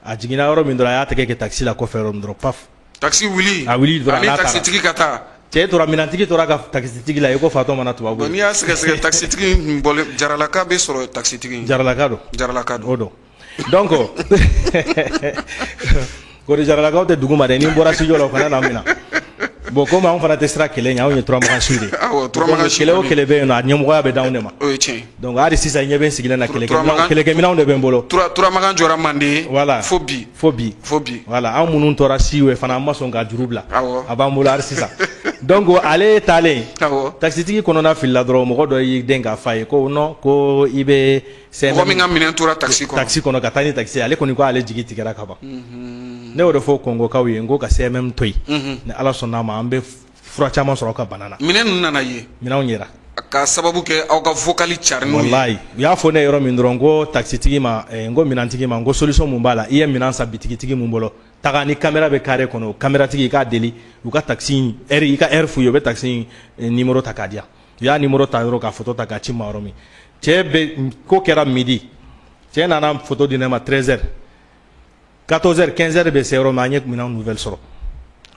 A jiginna yɔrɔ min dɔrɔn, a y'a tɛgɛ kɛ taxi la kɔfɛ yɔrɔ min dɔrɔn, paf. Taxi wuli. A wuli dɔrɔn. Ani taxitigi ka taa. Cɛ tora, minɛntigi tora ka taxitigi la i ko fatɔ mana tubabu. N'i y'a sɛgɛsɛgɛ, taxitigi in bɔlen Jaralaka bɛ sɔrɔ, taxitigi. Jaralaka don. Jaralaka don. O don. Donc kori Jaralakaw tɛ dugu ma dɛ, ni n bɔra studio la, o kana na minɛ. Bon, komi anw fana tɛ sira kɛlɛ ɲɛ, anw ye Turamagan si de ye. Awɔ, Turamagan si. Kɛlɛ o kɛlɛ bɛ yen nɔ, a ɲɛmɔgɔya bɛ d'anw de ma. O ye tiɲɛ ye. Donc hali sisan, ɲɛ bɛ n sigilen na, kɛlɛkɛminɛnw de bɛ n bolo. Turamagan jɔra Manden. Voilà. Fo bi. Fo bi. Fo bi. Voilà, anw minnu tora si ye fana, an ma sɔn ka juru bila. Awɔ. A b'an bolo hali sisan. Donc ale taalen. Awɔ. Taxitigi kɔnɔna filila dɔrɔn, mɔgɔ dɔ y'i den k'a f'a ye ko non, ko i bɛ. Mɔgɔ min ka minɛn tora taxi kɔnɔ. Taxi kɔnɔ ka taa ni taxi ye, ale kɔni ko ale jigi tigɛra ka ban. Ne y'o de fɔ Kɔngokaw ye, n ko ka CMM to yen. Ni Ala sɔnn'a ma, an bɛ fura caman sɔrɔ aw ka bana na. Minɛn ninnu nana ye. Minɛnw yera. Ka sababu kɛ aw ka vocal carininw ye. Walayi, u y'a fɔ ne yɔrɔ min dɔrɔn, ko taxitigi ma, n ko minɛntigi ma, n ko solution mun b'a la, i ye minɛn san bitigitigi mun bolo, taga ni caméra bɛ carré kɔnɔ, o camératigi i k'a deli u ka taxi heure, i ka heure f'u ye, u bɛ taxi numéro ta k'a di yan. U y'a numéro ta yɔrɔ ka photo ta k'a ci ma yɔrɔ min, cɛ bɛ ko kɛra midi, cɛ nana photo di ne ma 13 heures, 14 heures, 15 heures bɛ se yɔrɔ min, an ye minɛn nouvelle sɔrɔ.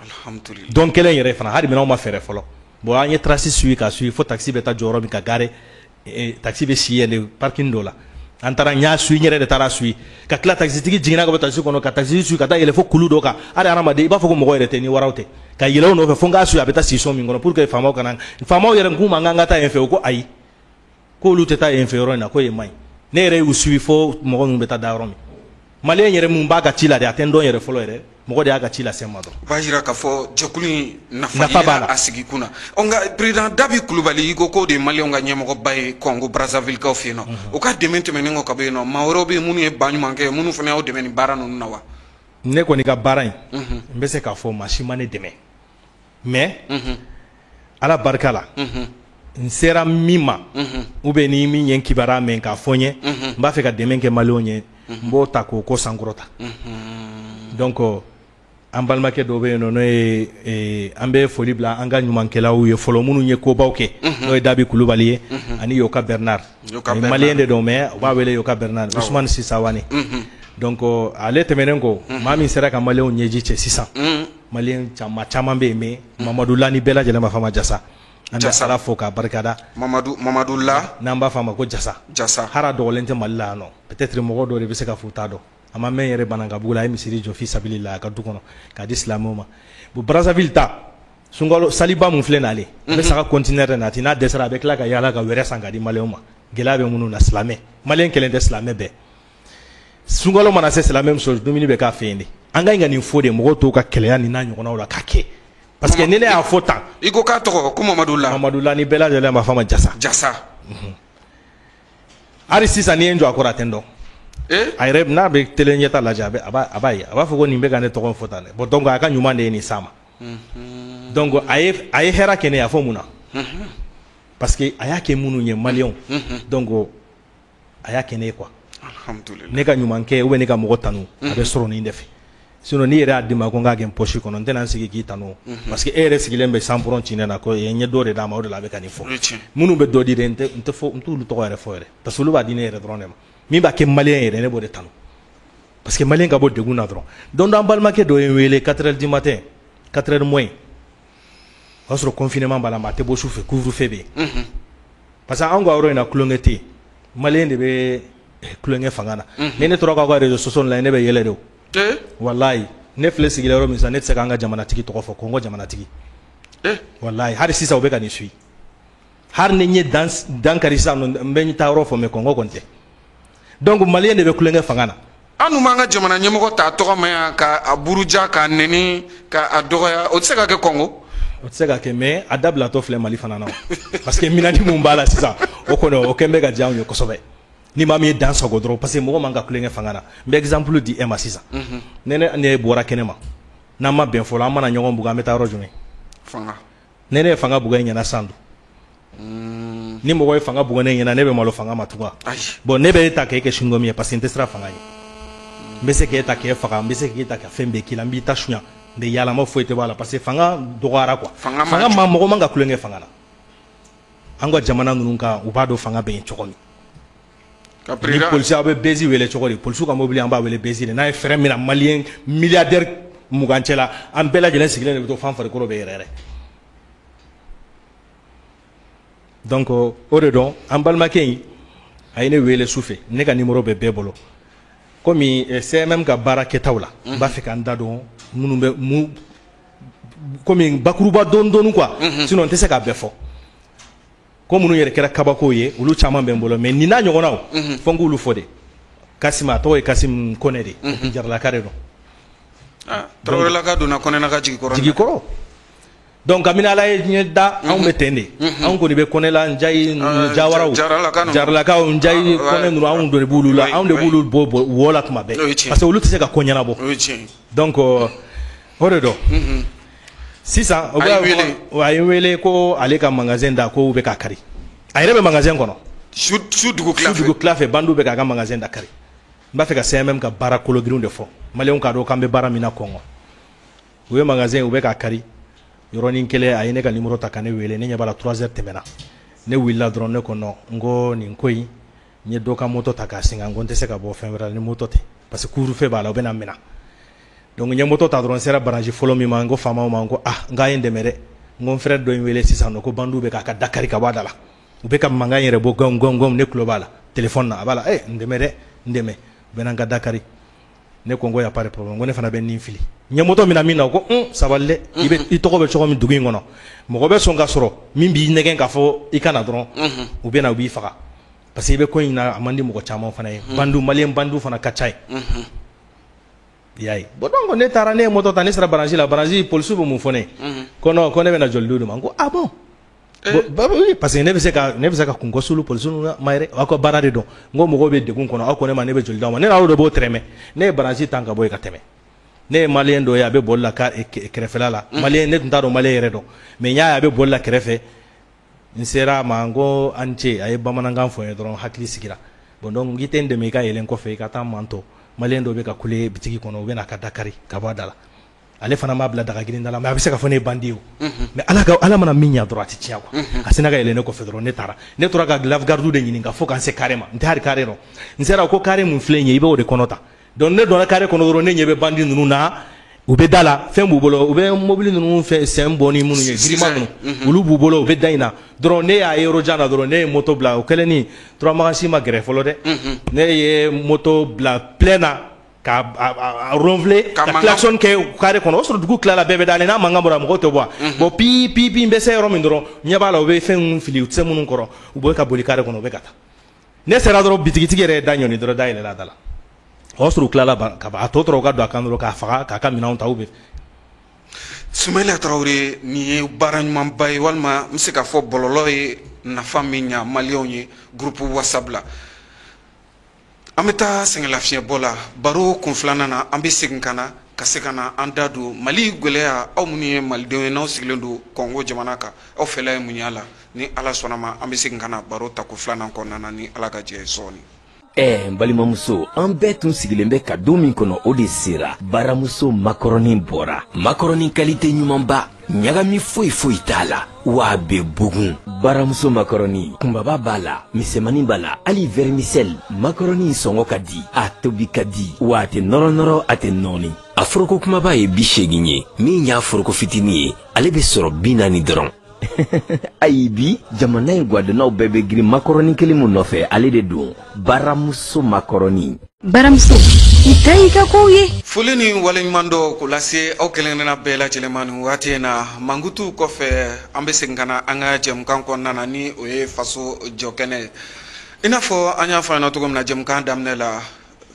Alhamdulillah. Don kelen yɛrɛ fana, hali minɛnw ma fɛɛrɛ fɔlɔ. Bon, an ye trace suivi ka suivi fo taxi bɛ taa jɔ yɔrɔ min ka garer, taxi bɛ si yen de parking dɔ la. An taara, n y'a suivi, n yɛrɛ de taara suivi ka tila, taxitigi jiginna ka bɔ taxi kɔnɔ, ka taxi suivi ka taa yɛlɛ fo kulu dɔ kan. Hali hadamaden, i b'a fɔ ko mɔgɔ yɛrɛ tɛ ni waraw tɛ, ka yɛlɛ o nɔfɛ fo n k'a suivi a bɛ taa si so min kɔnɔ, pour que faamaw kana, faamaw yɛrɛ k'u ma k'an ka taa yen fɛ, u ko ayi, k'olu tɛ taa yen fɛ yɔrɔ in na, ko yen man ɲi. Ne yɛrɛ y'u suivi fo mɔgɔ ninnu bɛ taa da yɔrɔ min. Maliyɛn yɛrɛ mun b'a ka ci la dɛ, a tɛ n dɔn yɛrɛ fɔlɔ yɛrɛ, mɔgɔ de y'a ka ci lase n ma dɔrɔn. O b'a jira k'a fɔ jɛkulu in nafa b'a la a sigi kun na. Ɔ, nka président Dabi Kulubali, i ko k'o de ye maliyɛnw ka ɲɛmɔgɔba ye Kɔngo Brazzaville fɛ yen nɔ, o ka dɛmɛ tɛmɛnen kɔ ka bɔ yen nɔ, maa wɛrɛw bɛ yen minnu ye baɲumankɛ, minnu fana y'aw dɛmɛ nin baara ninnu na wa? Ne kɔni ka baara in, n bɛ se k'a fɔ maa si ma ne dɛmɛ. Mais Ala barika la, n sera min ma, ou bien ni min ye n kibaruya mɛn k'a fɔ n ye, n b'a fɛ ka dɛmɛ kɛ maliyɛnw ye, n b'o ta k'o ko sankɔrɔta. Donc an balimakɛ dɔw bɛ yen nɔ, n'o ye, an bɛ foli bila an ka ɲumankɛlaw ye fɔlɔ, minnu ye kobaw kɛ, n'o ye Dabi Kulubali ye ani Yoka Bernard. Maliyɛn de don, mais u b'a wele Yoka Bernard, Ousmane Sisawani. Donc ale tɛmɛnen kɔ, maa min sera ka maliyɛnw ɲɛji cɛ sisan, maliyɛn caman caman bɛ yen, mais Mamadu La ni bɛɛ lajɛlen b'a fɔ a ma Jasa. An bɛ Ala fo k'a barikada. Mamadu La, n'an b'a fɔ a ma ko Jasa. Jasa. Hali a dɔgɔlen tɛ Mali la yan nɔ, peut-être mɔgɔ dɔw de bɛ se ka fɔ u t'a dɔn. A ma mɛn yɛrɛ Banankabugu la, a ye misiri jɔ fi sabili la a ka du kɔnɔ k'a di silamɛw ma. Bon, Brazzaville ta, sunkalo saliba mun filɛ n'ale, a bɛ saga conteneur de nati, n'a dɛsɛra a bɛ tila ka yaala ka wɛrɛ san k'a di maliyɛnw ma. Gɛlɛya bɛ minnu na, silamɛ maliyɛn kelen tɛ, silamɛ bɛɛ. Sunkalo mana se, silamɛ muso dumuni bɛ k'a fɛ yen de. An ka ɲi ka nin fɔ de, mɔgɔw t'u ka kɛlɛya ni n'a ɲɔgɔnnaw la k'a kɛ. Parce que ni ne y'a fɔ tan. I ko k'a tɔgɔ ko Mamadu La. Mamadu La ni bɛɛ lajɛlen b'a fɔ a ma Jasa. Jasa. Hali sisan n'i ye n jɔ a kɔrɔ, a tɛ n dɔn. A yɛrɛ n'a bɛ télé ɲɛta lajɛ, a b'a ye, a b'a fɔ ko nin bɛ ka ne tɔgɔ fɔ tan dɛ. Bon, donc a ka ɲuman de ye nin s'a ma. Donc a ye hɛrɛ kɛ ne ye, a fɔ mun na? Parce que a y'a kɛ minnu ye maliyɛnw. Donc a y'a kɛ ne ye quoi. Alhamdulillah. Ne ka ɲuman kɛ ou bien ne ka mɔgɔ tanu, a bɛ sɔrɔ nin de fɛ. Sinon n'i yɛrɛ y'a di ma ko n k'a kɛ n poche kɔnɔ, n tɛna n sigi k'i tanu, parce que e yɛrɛ sigilen bɛ sanpɔrɔn ci ne na ko n ye dɔ de d'a ma, o de la a bɛ ka nin fɔ. Minnu bɛ dɔ di dɛ, n tɛ fɔ, n t'olu tɔgɔ yɛrɛ fɔ yɛrɛ, parce que olu b'a di ne yɛrɛ dɔrɔn de ma. Min b'a kɛ maliyɛn yɛrɛ, ne b'o de tanu, parce que maliyɛn ka bɔ degun na dɔrɔn. Don dɔ an balimakɛ dɔ ye n wele 4 heures du matin, 4 heures moins, o y'a sɔrɔ confinement b'a la, mais a tɛ bɔ su fɛ, couvre-feu bɛ yen. Parce que anw ka yɔrɔ in na, tulonkɛ tɛ yen, maliyɛn de bɛ tulonkɛ fanga na. Ni ne tora k'aw ka réseaux sociaux la, ne bɛ yɛlɛ de o. Walayi, ne filɛ sigilen yɔrɔ min sisan, ne tɛ se k'an ka jamanatigi tɔgɔ fɔ, Kɔngɔ jamanatigi. Walayi, hali sisan u bɛ ka nin suit. Hali ni n ye dan kari sisan, n bɛ taa yɔrɔ fɔ, mais Kɔngɔ kɔni tɛ. Donc maliyɛn de bɛ tulonkɛ fanga na. An dun b'an ka jamana ɲɛmɔgɔ ta tɔgɔ ma yan ka a buruja, k'a nɛni, k'a dɔgɔya, o tɛ se ka kɛ Kɔngɔ. O tɛ se ka kɛ, mais a dabilatɔ filɛ Mali fana na, parce que minɛni mun b'a la sisan, o kɔni o kɛn bɛ ka diya anw ye kosɛbɛ. Ni maa min ye dan sago dɔrɔn, parce que mɔgɔ man ka tulonkɛ fanga na. N bɛ exemple di e ma sisan. Ne ne bɔra kɛnɛ ma, n'an ma bɛn fɔlɔ, an mana ɲɔgɔn bugu, an bɛ taa yɔrɔ jumɛn? Fanga. Ne ye fanga bugu e ɲɛna san don. Ni mɔgɔ ye fanga bugu ne ɲɛna, ne bɛ malo fanga ma tugun. Bon, ne bɛ e ta k'e kɛ chewing-gum ye, parce que n tɛ siran fanga ɲɛ. N bɛ se k'e ta k'e faga, n bɛ se k'e ta ka fɛn bɛɛ k'i la, n b'i ta suɲa, n bɛ yaala, ma foyi tɛ bɔ a la, parce que fanga dɔgɔyara quoi. Fanga ma, mɔgɔ man ka tulonkɛ fanga na. An ka jamana ninnu kan, u b'a dɔn fanga bɛ yen cogo min. Ni polisi, aw bɛ bezi wele cogo di? Polisiw ka mobili, an b'a wele bezi de. N'a ye fɛrɛ min na maliyɛn milliardaire 20 cɛ la, an bɛɛ lajɛlen sigilen de bɛ to fan farikolo bɛ yɛrɛ yɛrɛ. Donc o de don, an balimakɛ in a ye ne wele su fɛ, ne ka numéro bɛ bɛɛ bolo. Komi CMM ka baara kɛtaw la, n b'a fɛ ka n da don minnu bɛ mun, komi bakuruba dɔɔni dɔɔni quoi, sinon n tɛ se k'a bɛɛ fɔ. Ko minnu yɛrɛ kɛra kabako ye, olu caman bɛ n bolo, mais nin n'a ɲɔgɔnnaw, fo n k'olu fɔ de. Kasim, a tɔgɔ ye Kasim Kɔnɛ de, Jaralaka de don. Tarawelelaka donna Kɔnɛ na ka jigi kɔrɔ. Jigi kɔrɔ. Donc kabini Ala ye diɲɛ da, anw bɛ ten de. Anw kɔni bɛ Kɔnɛ la, Njayi, Jawaraw, Jaralakaw, Njayi, Kɔnɛ ninnu, anw de b'olu la, anw de b'olu bɔ wɔ la tuma bɛɛ, parce que olu tɛ se ka ko ɲɛnabɔ. Donc o de don. Sisan a ye n wele ko ale ka magasin da ko bɛ ka kari. A yɛrɛ bɛ magasin kɔnɔ. Su dugu tila fɛ, bandiw bɛ k'a ka magasin da kari. N b'a fɛ ka CMM ka baara kologirinw de fɔ. Maliyɛnw k'a dɔn k'an bɛ baara min na Kɔngɔ. U ye magasin, u bɛ k'a kari. Yɔrɔnin kelen, a ye ne ka numéro ta ka ne wele, ne ɲɛ b'a la 3 heures tɛmɛna. Ne wulila dɔrɔn, ne ko non, n ko nin ko in, n ye dɔ ka moto ta k'a singa, n ko n tɛ se ka bɔ fɛn wɛrɛ la ni moto tɛ, parce que couvre-feu b'a la, u bɛ na n minɛ. Donc n ye moto ta dɔrɔn, n sera barrage fɔlɔ min ma, n ko faamaw ma, n ko ah, n k'a ye n dɛmɛ dɛ. N ko n frère dɔ ye n wele sisan nɔ ko bandiw bɛ k'a ka da kari ka bɔ a da la. U bɛ ka mankan yɛrɛ bɔ gɔn gɔn gɔn, ne tulo b'a la téléphone na, a b'a la, n dɛmɛ dɛ, n dɛmɛ. U bɛ na n ka da kari. Ne ko n ko y a pas de problème, n ko ne fana bɛ nin fili. N ye moto minɛ min na, o ko sabali dɛ, i bɛ i tɔgɔ bɛ cogo min dugu in kɔnɔ, mɔgɔ bɛ sɔn ka sɔrɔ min b'i nɛgɛn k'a fɔ i ka na dɔrɔn, u bɛ na u b'i faga. Parce que i bɛ ko in na, a man di mɔgɔ caman fana ye. Bandiw, maliyɛn bandiw fana ka ca yen. I y'a ye. Bon, donc ne taara, ne ye moto ta, ne sera barrage la, barrage polisiw bɛ mun fɔ ne ye? Ko non, ko ne bɛna joli d'u ma. N ko ah bon. Bon, oui, parce que ne bɛ se ka kun kɔ sulu polisiw ma yɛrɛ, aw ka baara de don. N ko mɔgɔw bɛ degun kɔnɔ, aw ko ne ma ne bɛ joli d'aw ma, ne n'aw de b'o tɛrɛmɛ. Ne ye barrage tan ka bɔ yen ka tɛmɛ. Ne ye malien dɔ ye, a bɛ boli la kɛrɛfɛla la. Malien, ne tun t'a dɔn malien yɛrɛ dɔn, mais n y'a ye a bɛ boli la kɛrɛfɛ. N sera a ma, n ko a ni ce. A ye bamanankan fɔ n ye dɔrɔn, hakili sigira. Bon, donc i tɛ n dɛmɛ i ka yɛlɛn kɔfɛ, i ka taa mantɔ malien dɔ bɛ ka kule bitigi kɔnɔ, u bɛ na ka da kari ka bɔ a da la. Ale fana m'a bila daga girin da la, mais a bɛ se ka fɔ ne ye bandit ye o. Mais ala ka ala mana min ɲa dɔrɔn, a tɛ tiɲɛ quoi. A sina ka yɛlɛn ne kɔfɛ dɔrɔn, ne taara. Ne tora ka garde de ɲininka fo ka n se carré ma. N tɛ hali carré dɔn. N sera, ko carré mun filɛ nin ye, i b'o de kɔnɔ ta. Donc ne donna carré kɔnɔ dɔrɔn, ne ɲɛ bɛ bandit ninnu na, u bɛ da la, fɛn b'u bolo, u bɛ mobili ninnu fɛ sɛn bɔ ni minnu ye, girima ninnu, olu b'u bolo. U bɛ da in na dɔrɔn, ne y'a ye yɔrɔ jan na dɔrɔn, ne ye moto bila. O kɛlen ni turamagansi ma gɛrɛ fɔlɔ dɛ. Ne ye moto bila plein na ka a ronfler, ka klaxon kɛ carré kɔnɔ. O sɔrɔ dugu tilala, bɛɛ bɛ dalen n'a mankan bɔra, mɔgɔw tɛ bɔ. Bon, pi pi pi, n bɛ se yɔrɔ min dɔrɔn, ɲɛ b'a la, u bɛ fɛn fili, u tɛ se minnu kɔrɔ, u bɛ ka boli carré kɔnɔ, u bɛ ka taa. Ne sera dɔrɔn, bitigitigi yɛrɛ ye da ɲɔni dɔrɔn, da yɛlɛla a da la. O y'a sɔrɔ u tilala ka ban, a tɔ tora u ka don a kan dɔrɔn k'a faga, k'a ka minɛnw ta u bɛ. Sumayila Tarawele, nin ye baara ɲumanba ye, walima n bɛ se k'a fɔ bɔlɔlɔ ye nafa min ɲa maliyɛnw ye, groupe WhatsApp la. An bɛ taa sɛgɛnlafiɲɛbɔ la. Baro kun filanan na, an bɛ segin ka na ka se ka na an da don Mali gɛlɛya. Aw minnu ye malidenw ye, n'aw sigilen don Kɔngo jamana kan, aw fɛla ye mun y'a la? Ni Ala sɔnna ma, an bɛ segin ka na baro tako filanan kɔnɔna na, ni Ala ka jɛ ye sɔɔni. Ɛ n balimamuso, an bɛɛ tun sigilen bɛ ka don min kɔnɔ, o de sera. Baramuso makɔrɔni bɔra, makɔrɔni qualité ɲumanba, ɲagami foyi foyi t'a la, wa a bɛ bugun. Baramuso makɔrɔni kunbaba b'a la, misɛmani b'a la, hali vermicelle. Makɔrɔni sɔngɔ ka di, a tobi ka di, wa a tɛ nɔrɔ nɔrɔ, a tɛ nɔɔni. A foroko kumaba ye 80 ye, min y'a foroko fitinin ye, ale bɛ sɔrɔ 40 dɔrɔn. Ayi, bi jamana in gwadonnaw bɛɛ bɛ girin makɔrɔni kelen mun nɔfɛ, ale de don, Baramuso makɔrɔni. Baramuso, i ta y'i ka kow ye. Foli ni waleɲuman dɔ k'o lase aw kelen-kelenna bɛɛ lajɛlen ma nin waati in na. Mankutu kɔfɛ, an bɛ segin ka na an ka jɛmukan kɔnɔna na, ni o ye Faso Jɔkɛnɛ ye. I n'a fɔ an y'a fɔ an ɲɛna cogo min na jɛmukan daminɛ la,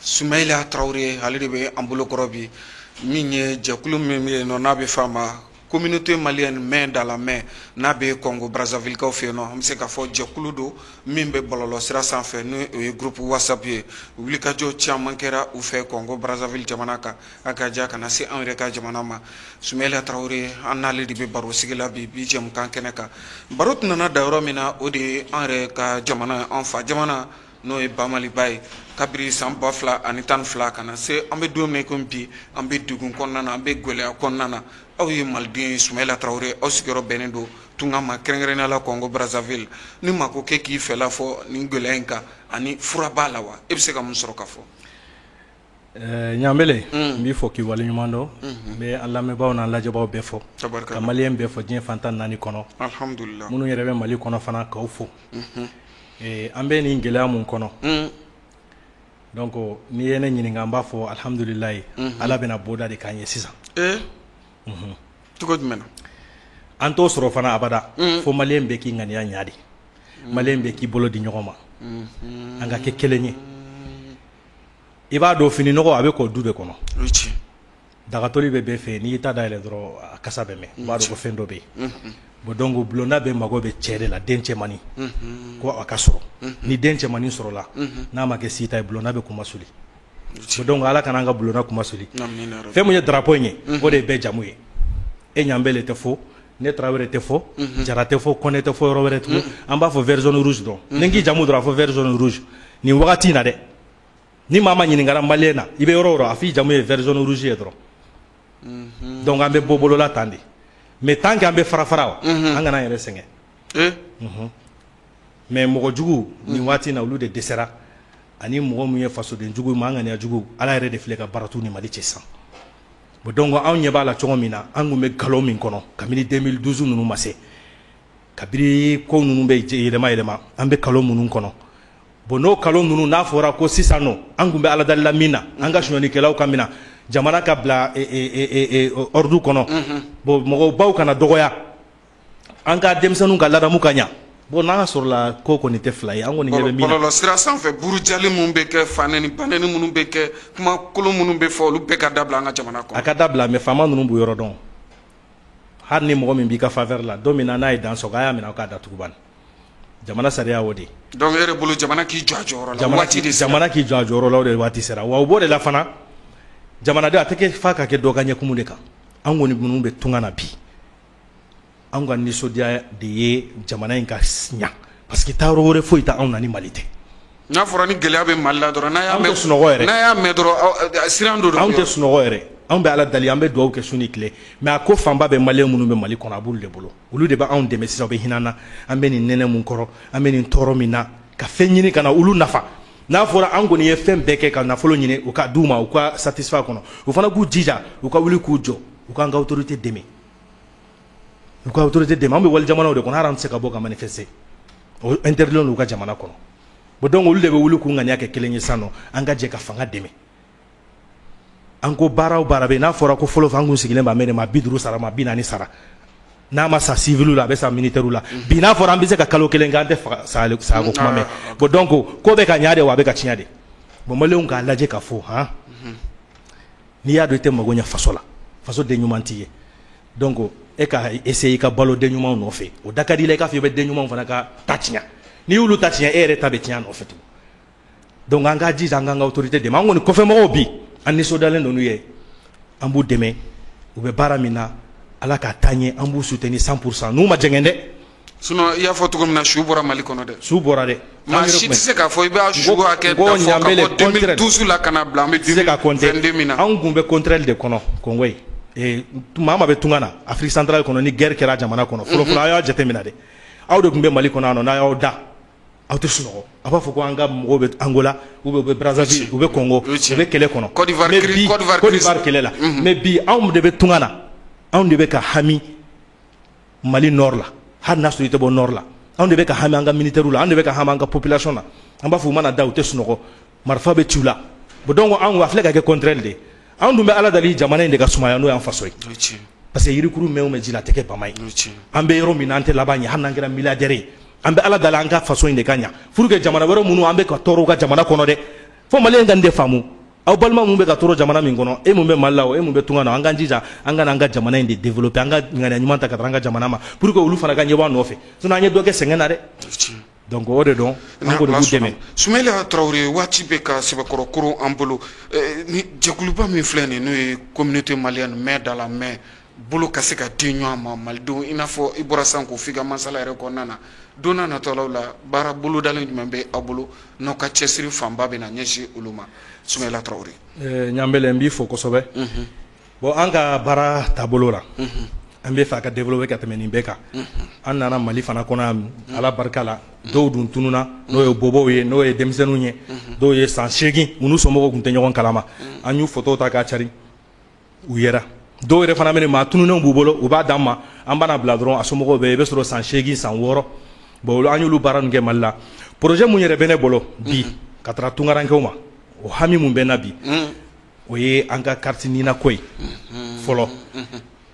Sumayila Tarawele, ale de bɛ an bolokɔrɔ bi, min ye jɛkulu min bɛ yen nɔ, n'a bɛ fɔ a ma Communauté malienne Main dans la Main, n'a bɛ Congo Brazzaville kaw fɛ yen nɔ. An bɛ se k'a fɔ jɛkulu don min bɛ bɔlɔlɔ sira sanfɛ, ni o ye groupe WhatsApp ye. Wulikajɔ caman kɛra u fɛ Congo Brazzaville jamana kan, a ka ja ka na se anw yɛrɛ ka jamana ma. Sumayila Tarawele, an n'ale de bɛ baro sigi la bi, bi jɛmukan kɛnɛ kan. Baro tun nana da yɔrɔ min na, o de ye an yɛrɛ ka jamana, an fa jamana, n'o ye Bamaliba ye. Kabiri san 2012 ka na se an bɛ don min komi bi, an bɛ degun kɔnɔna na, an bɛ gɛlɛya kɔnɔna na. Aw ye maliden ye, Sumayila Tarawele, aw sigiyɔrɔ bɛnnen don tunga ma, kɛrɛnkɛrɛnnenya la Kɔngo Brazzaville. Ni maa ko k'e k'i fɛla fɔ nin gɛlɛya in kan, ani fura b'a la wa, e bɛ se ka mun sɔrɔ ka fɔ? Ɲanbele, n b'i fɔ k'i waleɲuman dɔn. N bɛ an lamɛnbaaw n'an lajɛbaaw bɛɛ fɔ, ka malien bɛɛ fɔ diɲɛ fan 14 kɔnɔ. Alhamdulillah. Minnu yɛrɛ bɛ Mali kɔnɔ fana, k'aw fo. An bɛ nin gɛlɛya mun kɔnɔ, donc n'i ye ne ɲininka, n b'a fɔ alhamdulilayi, Ala bɛna bɔda de k'an ye sisan. Cogo jumɛn na? An t'o sɔrɔ fana abada fo malien bɛɛ k'i ŋaniya ɲa de, malien bɛɛ k'i bolo di ɲɔgɔn ma, an ka kɛ kelen ye. I b'a dɔn, fini nɔgɔ a bɛ kɔ du de kɔnɔ. Dagatoli bɛ bɛɛ fɛ yen, n'i y'i ta dayɛlɛ dɔrɔn, a kasa bɛ mɛn, u b'a dɔn ko fɛn dɔ bɛ yen. Bon, donc bulonda bɛɛ mago bɛ cɛ de la, den cɛmannin ko a ka sɔrɔ. Ni den cɛmannin sɔrɔla, n'a ma kɛ si ta ye, bulonda bɛ kuma suli. Bon, donc Ala kana an ka bulonda kuma suli. Fɛn mun ye drapeau in ye, o de ye bɛɛ jamu ye. E Ɲanbele tɛ fɔ, ne Tarawele tɛ fɔ, Jara tɛ fɔ, Kɔnɛ tɛ fɔ, yɔrɔ wɛrɛ tugun, an b'a fɔ vert jaune rouge dɔrɔn. Ni n k'i jamu dɔrɔn, a fɔ vert jaune rouge. Nin wagati in na dɛ, ni maa ma ɲininkara malien na, i bɛ yɔrɔ o yɔrɔ, a f'i jamu ye vert jaune rouge ye dɔrɔn. Donc an bɛ bɔ bolola tan de, mais tant que an bɛ fara fara wa, an kana an yɛrɛ sɛgɛn. Mais mɔgɔ jugu nin waati in na, olu de dɛsɛra, ani mɔgɔ min ye fasoden jugu, maa ŋaniya jugu, Ala yɛrɛ de filɛ ka baara t'u ni Mali cɛ sisan. Bon, donc anw ɲɛ b'a la cogo min na, an kun bɛ nkalon min kɔnɔ kabini 2012 ninnu ma se, kabini ko ninnu bɛ yɛlɛma yɛlɛma, an bɛ nkalon minnu kɔnɔ. Bon, n'o nkalon ninnu n'a fɔra ko sisan nɔ, an kun bɛ Ala dalila min na, an ka sonyɔlikɛlaw ka minɛ, jamana ka bila ordre kɔnɔ, bon, mɔgɔbaw kana dɔgɔya, an ka denmisɛnninw ka ladamu ka ɲa. Bon, n'a sɔrɔla ko kɔni tɛ fila ye, an kɔni ɲɛ bɛ min na. Bɔlɔlɔ sira sanfɛ, burujali minnu bɛ kɛ, fanɛni banɛni minnu bɛ kɛ, kuma kolon minnu bɛ fɔ, olu bɛɛ ka dabila an ka jamana kɔnɔ. A ka dabila, mais faama ninnu b'u yɔrɔ dɔn. Hali ni mɔgɔ min b'i ka faveur la, don min na n'a ye dan sɔgɔ, a y'a minɛ aw k'a datugu bani. Jamana sariya o de. Donc e yɛrɛ bolo, jamana k'i jɔ a jɔyɔrɔ la, waati de sera. Jamana k'i jɔ a jɔyɔrɔ la, o de waati sera. Wa u b'o de la fana. Jamanaden a tɛ kɛ f'a ka kɛ dɔ ka ɲɛkumu de kan. An kɔni minnu bɛ tunga na bi, anw ka nisɔndiya de ye jamana in ka ɲa, parce que taayɔrɔ wɛrɛ foyi tɛ anw na ni Mali tɛ. N'a fɔra ni gɛlɛya bɛ Mali la dɔrɔn, n'a y'a Anw mɛn tɛ sunɔgɔ yɛrɛ. N'a y'a mɛn dɔrɔn, siran dɔ don. Anw tɛ sunɔgɔ yɛrɛ. Anw bɛ Ala dali, an bɛ dugawu kɛ su ni tile, mais a ko fanba bɛ maliyɛn minnu bɛ Mali kɔnɔ, a b'olu de bolo. Olu de bɛ anw dɛmɛ sisan, u bɛ hinɛ an na. An bɛ nin nɛnɛ mun kɔrɔ, an bɛ nin tɔɔrɔ min na, ka fɛn ɲini ka na olu nafa. N'a fɔra an kɔni ye fɛn bɛɛ kɛ ka nafolo ɲini u ka d'u ma, u ka satisfait kɔnɔ, u fana k'u jija, u ka wuli k'u jɔ, u k'an ka autorité dɛmɛ, u ka autorité dɛmɛ. An bɛ wali jamanaw de kɔnɔ, hali an tɛ se ka bɔ ka manifester, o interdit don u ka jamana kɔnɔ. Bon, donc olu de bɛ wuli k'u ŋaniya kɛ kelen ye sisan nɔ, an ka jɛ ka fanga dɛmɛ. An ko baara o baara bɛ yen, n'a fɔra ko fɔlɔ an kun sigilen b'a mɛn de, maa 50 sara, maa 40 sara, n'a ma sa civil la, a bɛ sa militaire la. Bi n'a fɔra an bɛ se ka kalo kelen kɛ, an tɛ faga sa ko kuma mɛn. Bon, donc ko bɛ ka ɲa de wa, a bɛ ka tiɲɛ de. Bon, maliyɛnw k'a lajɛ k'a fɔ han, n'i y'a dɔn i tɛ mago ɲɛ faso la, faso den ɲuman t'i ye. Donc e ka essayer i ka balo den ɲumanw nɔfɛ, o da ka di i la, i k'a fɔ i bɛ den ɲumanw fana ka ta tiɲɛ. N'i y'olu ta tiɲɛ, e yɛrɛ ta bɛ tiɲɛ a nɔfɛ tugun. Donc an k'a jija, an k'an ka autorité dɛmɛ. An kɔni kɔfɛmɔgɔw bi, an nisɔndiyalen don n'u ye, an b'u dɛmɛ, u bɛ baara min na, Ala k'a taa ɲɛ. An b'u soutenir 100%, n'u ma jɛngɛ dɛ. Sinon i y'a fɔ cogo min na, su bɔra Mali kɔnɔ dɛ. Su bɔra dɛ. Maa si tɛ se k'a fɔ i b'a su hakɛ da fɔ ka bɔ 2012 la ka na bila an bɛ se ka compter. 2022 min na. Anw kun bɛ contraire de kɔnɔ Congo ye. Maa maa bɛ tunga na Afrique centrale kɔnɔ, ni guerre kɛra jamana kɔnɔ fɔlɔ fɔlɔ, aw y'a jateminɛ dɛ, aw de tun bɛ Mali kɔnɔ yan nɔ, n'a y'aw da, aw tɛ sunɔgɔ, a b'a fɔ ko an ka mɔgɔw bɛ Angola ou bien u bɛ Brazzaville, u bɛ Congo, u bɛ kɛlɛ kɔnɔ. Côte d'Ivoire. Mais bi Côte d'Ivoire. Côte d'Ivoire kɛlɛ la. Mais bi anw de bɛ tunga na, anw de bɛ ka hami Mali nord la, hali n'a sɔrɔ i tɛ bɔ nord la, anw de bɛ ka hami an ka militaires la, anw de bɛ ka hami an ka population na. An b'a fɔ u mana da, u tɛ sunɔgɔ, marifa bɛ ci u la. Bon, donc anw a filɛ ka kɛ contraire de ye. Anw dun bɛ Ala dali jamana in de ka sumaya, n'o y'an faso ye, parce que yirikuru mɛn o mɛn ji la, a tɛ kɛ bama ye. An bɛ yɔrɔ min na, an tɛ laban ɲɛ, hali n'an kɛra milliardaire ye. An bɛ Ala dali an ka faso in de ka ɲa pour que jamana wɛrɛ minnu an bɛ ka tɔɔrɔ u ka jamana kɔnɔ dɛ, fo maliyɛn ka nin de faamu. Aw balima mun bɛ ka tɔɔrɔ jamana min kɔnɔ, e mun bɛ Mali la o, e mun bɛ tunga na, an k'an jija, an ka n'an ka jamana in de développer, an ka ŋaniya ɲuman ta ka taa an ka jamana ma pour que olu fana ka ɲɛbɔ an nɔfɛ. Sinon an ye dɔ kɛ sɛgɛn na dɛ. Donc o de don, an kɔni b'u dɛmɛ. Sumayila Tarawele, waati bɛ ka sɛbɛkɔrɔ koron an bolo. Ni jɛkuluba min filɛ nin, n'o ye communauté malienne main dans la main, bolo ka se ka di ɲɔgɔn ma malidenw, i n'a fɔ i bɔra sisan k'o f'i ka masala yɛrɛ kɔnɔna na, don n'a nataw la, baara bolodalen jumɛn bɛ aw bolo n'aw ka cɛsiri fanba bɛ na ɲɛsin olu ma, Sumayila Tarawele? Ɲanbele, n b'i fo kosɛbɛ. Bon, an ka baara taabolo la, an bɛ fɛ a ka développer ka tɛmɛ nin bɛɛ kan. An nana Mali fana kɔnɔ yan, Ala barika la, dɔw dun tununa, n'o ye bɔbɔw ye, n'o ye denmisɛnninw ye, dɔw ye san 8, u n'u somɔgɔw tun tɛ ɲɔgɔn kalama. An y'u photo ta k'a cari, u yɛrɛ dɔw yɛrɛ fana bɛ maa tununnenw b'u bolo, u b'a d'an ma, an b'a bila dɔrɔn, a somɔgɔw bɛ yen, i bɛ sɔrɔ san 8, san 6. Bon, an y'olu baara ninnu kɛ Mali la. Projet mun yɛrɛ bɛ ne bolo bi ka taga tunkarankɛw ma, o hami mun bɛ n na bi, o ye an ka carte NINA ko ye fɔlɔ.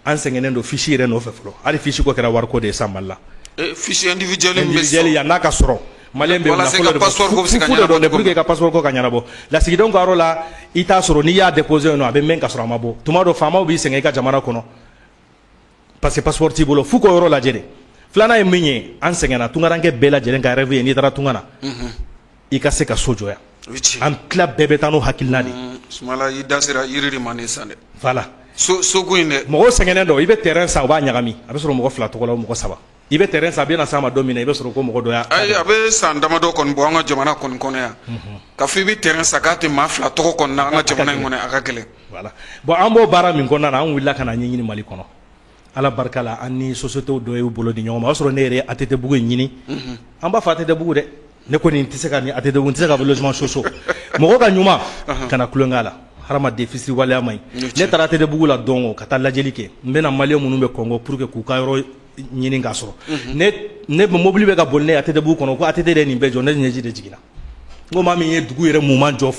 An sɛgɛnnen don fiche yɛrɛ nɔfɛ fɔlɔ. Hali fiche ko kɛra wariko de ye sisan Mali la. Fiche individuelle min bɛ individuel yan n'a ka sɔrɔ, maliyɛn bɛ Walasa i ka nafolo de passeport ko bɛ se ka fu de don ɲɛnabɔ dɛ, pour que i ka passeport ko ka ɲɛnabɔ. Lasigidenw ka yɔrɔ la, i t'a sɔrɔ, n'i y'a déposé yen nɔ, a bɛ mɛn ka sɔrɔ a ma bɔ. Tuma dɔ faamaw b'i sɛgɛn i ka jamana kɔnɔ parce que passeport t'i bolo. F'u k'o yɔrɔ lajɛ de. Filanan ye min ye, an sɛgɛnna. Tunkarankɛ bɛɛ lajɛlen ka rêve ye, n'i taara tunga na, i ka se ka so jɔ yan. O ye tiɲɛ. An tila bɛɛ bɛ taa n'o hakilina de ye. Sumala, i da sera yiri de ma nin san dɛ. Voilà. So soko in dɛ. Mɔgɔw sɛgɛnnen don. I bɛ terrain san, u b'a ɲagami, a bɛ sɔrɔ mɔgɔ fila tɔgɔ la, mɔgɔ saba. I bɛ terrain san, a bɛ na s'a ma don min na, i bɛ sɔrɔ ko mɔgɔ dɔ y'a Ayi, a bɛ san damadɔ kɔni bɔ an ka jamana kɔni kɔnɔ yan, ka fɔ i bɛ terrain san k'a tɛ maa fila tɔgɔ kɔni na an ka jamana in kɔnɔ, a ka gɛlɛn. Voilà. Bon, an b'o baara min kɔnɔna na, an wulila ka na ɲɛɲini Mali kɔnɔ. Ala barika la, an ni société dɔ y'u bolo di ɲɔgɔn ma. O y'a sɔrɔ ne yɛrɛ ye ATT bugu in ɲini. An b'a fɔ ATT bugu dɛ, ne kɔni tɛ se ka ni ATT bugu, n tɛ se ka fɔ logement sociaux. Mɔgɔ ka ɲuman kana tulonkɛ a la, hadamaden fisiriwaleya man ɲi. Ne taara ATT bugu la don o ka taa lajɛli kɛ, n bɛna maliyɛn minnu bɛ Kɔngo pour que k'u ka yɔrɔ ɲini k'a sɔrɔ. Ne mobili bɛ ka boli ne ATT bugu kɔnɔ ko ATT de ye nin bɛɛ jɔ, ne ɲɛji de jiginna. N ko maa min ye dugu yɛrɛ muman jɔ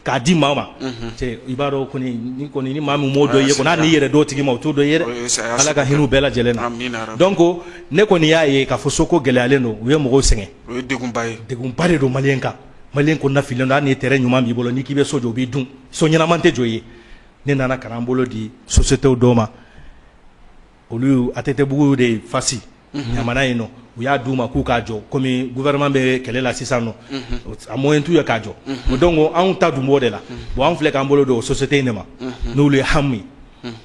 k'a di maa ma, cɛ, i b'a dɔn kɔni, ni kɔni ni maa min m'o dɔn i ye kɔni, hali n'i yɛrɛ d'o tigi ma, o t'o dɔn i ye dɛ. Ala ka hinɛ u bɛɛ lajɛlen na. Donc ne kɔni y'a ye k'a fɔ soko gɛlɛyalen don, u ye mɔgɔw sɛgɛn. O ye degunba ye. Degunba de don maliyɛn kan. Maliyɛn ko nafilen don. Hali ni terrain ɲuman b'i bolo, n'i k'i bɛ so jɔ, o b'i dun, so ɲɛnama tɛ jɔ i ye. Ne nana ka na n bolo di société dɔw ma, olu ATT bugu de fasi. Ɲamana yen nɔ, u y'a d'u ma k'u k'a jɔ, komi gouvernement bɛ kɛlɛ la sisan nɔ, a moyen t'u ye k'a jɔ. Donc anw ta dun b'o de la. Bon, anw filɛ k'an bolo don o société in de ma, n'olu ye HAM ye.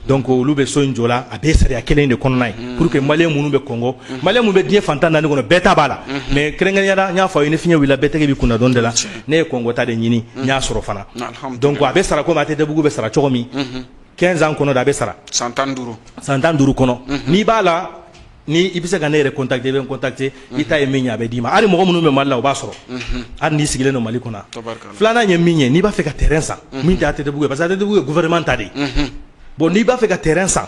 Donc olu bɛ so in jɔ la, a bɛɛ sariya kelen de kɔnɔna ye, pour que malien minnu bɛ Congo, malien minnu bɛ diɲɛ fantan naani kɔnɔ, bɛɛ ta b'a la. Mais kɛrɛnkɛrɛnnenya la, n y'a fɔ aw ye, ni fiɲɛ wulila, bɛɛ tɛgɛ b'i kunna dɔn de la. Ne ye Congo ta de ɲini, n y'a sɔrɔ fana. Donc a bɛ sara komi ATT-bugu bɛ sara cogo min, 15 ans kɔnɔ de a bɛ sara. San 15. San 15 kɔnɔ. N'i b'a la, ni i bɛ se ka ne yɛrɛ contacter, i bɛ n contacter, i ta ye min ye, a bɛ d'i ma. Hali mɔgɔ minnu bɛ Mali la, o b'a sɔrɔ, hali n'i sigilen don Mali kɔnɔ. Filanan ye min ye, n'i b'a fɛ ka terrain san, min tɛ ATT-bugu ye, parce que ATT-bugu ye gouvernement ta de ye. Bon, n'i b'a fɛ ka terrain san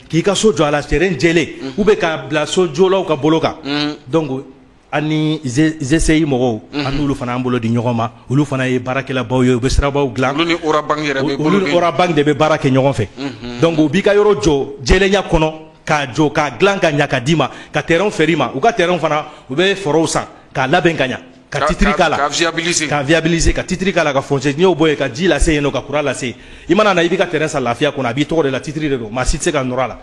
k'i ka so jɔ a la, terrain jɛlen, ou bien k'a bila so jɔlaw ka bolo kan, donc an ni GCI mɔgɔw, an n'olu fana an bolo di ɲɔgɔn ma. Olu fana ye baarakɛlabaw ye, u bɛ sirabaw dilan. Olu ni Orabank yɛrɛ bɛ. Olu ni Orabank de bɛ baara kɛ ɲɔgɔn fɛ. Donc u b'i ka yɔrɔ jɔ jɛlenya kɔnɔ, k'a jɔ, k'a dilan ka ɲa ka d'i ma, ka terrain feere i ma. U ka terrain fana, u bɛ forow san k'a labɛn ka ɲa, ka titre k'a la. Ka viabiliser. Ka viabiliser, ka titre k'a la, ka foncier ɲɛw bɔ yen, ka ji lase yen nɔ, ka courant lase yen. I mana na, i b'i ka terrain san lafiya kɔnɔ, a b'i tɔgɔ de la, titre de don, maa si tɛ se ka nɔrɔ a la.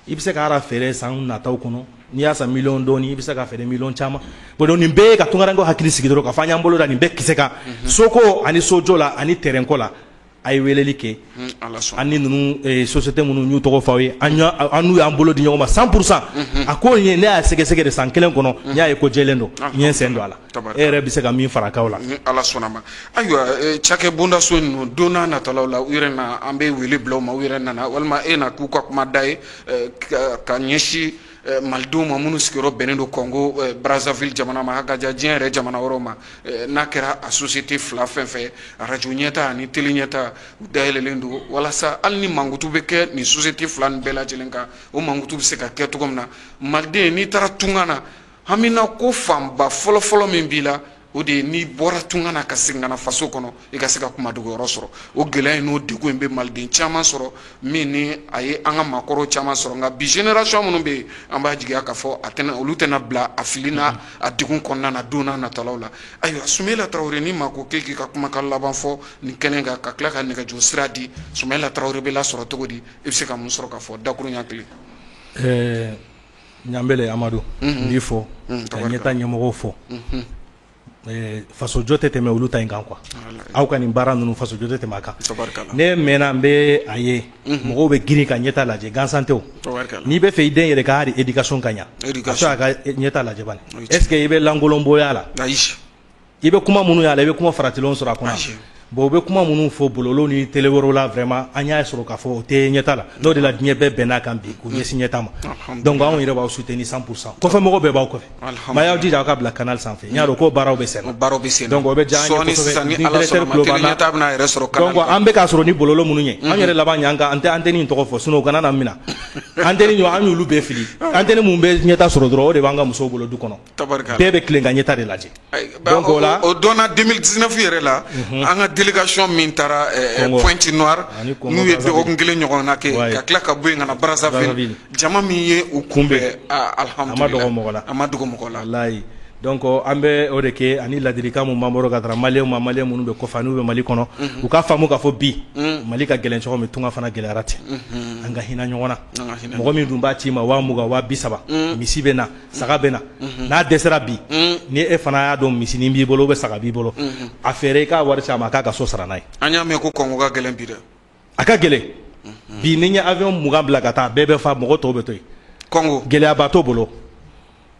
I bɛ se ka ara feere san nataw kɔnɔ. N'i y'a san miliyɔn dɔɔni, i bɛ se ka feere miliyɔn caman. Bon, donc nin bɛɛ ye ka tunkarankew hakili sigi dɔrɔn, ka fɔ an y'an bolo da nin bɛɛ kisɛ kan, soko ani sojɔ la ani terrain ko la. A ye weleli kɛ, an ni ninnu société minnu y'u tɔgɔ fɔ aw ye, an n'u y'an bolo di ɲɔgɔn ma 100%. A ko in ye, ne y'a sɛgɛsɛgɛ de san kelen kɔnɔ, n y'a ye ko jɛlen don, n ye n sen don a la. E yɛrɛ bɛ se ka min fara kaw la. Ni Ala sɔnna ma. Ayiwa, cakɛ bondaso ninnu, don n'a natalaw la, u yɛrɛ na, an bɛ wele bila u ma, u yɛrɛ nana walima e na k'u ka kuma da ye ka ɲɛsin malidenw ma minnu sigiyɔrɔ bɛnnen don Congo Brazzaville jamana ma, ka ja diɲɛ yɛrɛ jamana wɛrɛw ma. N'a kɛra a société fila fɛn fɛn, arajo ɲɛta ani télé ɲɛta, u dayɛlɛlen don walasa hali ni mankutu bɛ kɛ nin société fila nin bɛɛ lajɛlen kan, o mankutu bɛ se ka kɛ cogo min na. Maliden, n'i taara tunga na, hamina ko fanba fɔlɔfɔlɔ min b'i la, o de ye n'i bɔra tunga na ka segin ka na faso kɔnɔ, i ka se ka kumadogoyɔrɔ sɔrɔ. O gɛlɛya in n'o degun in bɛ maliden caman sɔrɔ, min ni a ye an ka maakɔrɔw caman sɔrɔ. Nka bi génération minnu bɛ yen, an b'a jigiya k'a fɔ a tɛna, olu tɛna bila a fili n'a a degun kɔnɔna na don n'a natalaw la. Ayiwa, Sumayila Tarawele, ni maa ko k'e k'i ka kumakan laban fɔ nin kɛnɛ kan, ka tila ka nɛgɛjuru sira di, Sumayila Tarawele bɛ lasɔrɔ cogo di? I bɛ se ka mun sɔrɔ k'a fɔ dakuru ɲɛ kelen? Ɲanbele Amadu, n b'i fɔ ka ɲɛta ɲɛmɔgɔw fɔ. Fasojɔ tɛ tɛmɛ olu ta in kan quoi. Aw ka nin baara ninnu, fasojɔ tɛ tɛmɛ a kan. Ne mɛnna, n bɛ a ye mɔgɔw bɛ girin ka ɲɛta lajɛ gansan tɛ o. N'i bɛ fɛ i den yɛrɛ ka hali éducation ka ɲa, a sɔrɔ a ka ɲɛta lajɛ bani. Est ce que i bɛ lankolonboya la? I bɛ kuma minnu y'a la, i bɛ kuma faratilenw sɔrɔ a kɔnɔ. Bon, u bɛ kuma minnu fɔ bɔlɔlɔ ni télé wɛrɛw la, vraiment an y'a sɔrɔ k'a fɔ o tɛ ɲɛta la. N'o de la, diɲɛ bɛɛ bɛnn'a kan bi k'u ɲɛsin ɲɛta ma. Donc anw yɛrɛ b'aw soutenir 100%, kɔfɛ mɔgɔw bɛɛ b'aw kɔfɛ. Maa y'aw jija aw ka bila canal sanfɛ, n y'a dɔn ko baaraw bɛ sen na. Baaraw bɛ sen na. Donc o bɛ diya an ye kosɛbɛ. Ni directeur tulo b'an na, donc an bɛ k'a sɔrɔ ni bɔlɔlɔ minnu ye, an yɛrɛ laban y'an ka an tɛ antenne in tɔgɔ fɔ, sinon u kana na minɛ. Antenne ɲɔ, an y'olu bɛɛ fili. Antenne mun bɛ ɲɛta sɔrɔ dɔrɔn, o de b'an ka musow bolo du kɔnɔ. Bɛɛ bɛ tilen ka ɲɛta de lajɛ. Donc o la, o donna 2019 yɛrɛ la, an ka délégation min taara Pointe Noire, n'u ye dɔgɔkun kelen ɲɔgɔnna kɛ, ka tila ka bɔ yen ka na Brazzaville, jama min ye u kunbɛn, alhamdulillah, a ma dogo mɔgɔ la. Walayi. Donc an bɛ o de kɛ, ani ladilikan mun b'an bolo ka taga maliyɛnw ma, maliyɛn minnu bɛ kɔfɛ n'u bɛ Mali kɔnɔ, u k'a faamu k'a fɔ bi Mali ka gɛlɛn cogo min, tunga fana gɛlɛyara ten. An ka hinɛ ɲɔgɔn na. Mɔgɔ min dun b'a ci ma 20,000, 30,000, misi bɛ na, saga bɛ na, n'a dɛsɛra bi, ni e fana y'a dɔn misinin b'i bolo ou bien saga b'i bolo, a feere i k'a wari ci a ma, a k'a ka so sara n'a ye. An y'a mɛn ko Kɔngo ka gɛlɛn bi dɛ. A ka gɛlɛn bi. Ni n ye avion 20 bila ka taa, bɛɛ bɛ fa, mɔgɔ tɔw bɛ to yen. Kɔngo gɛlɛyaba t'o bolo.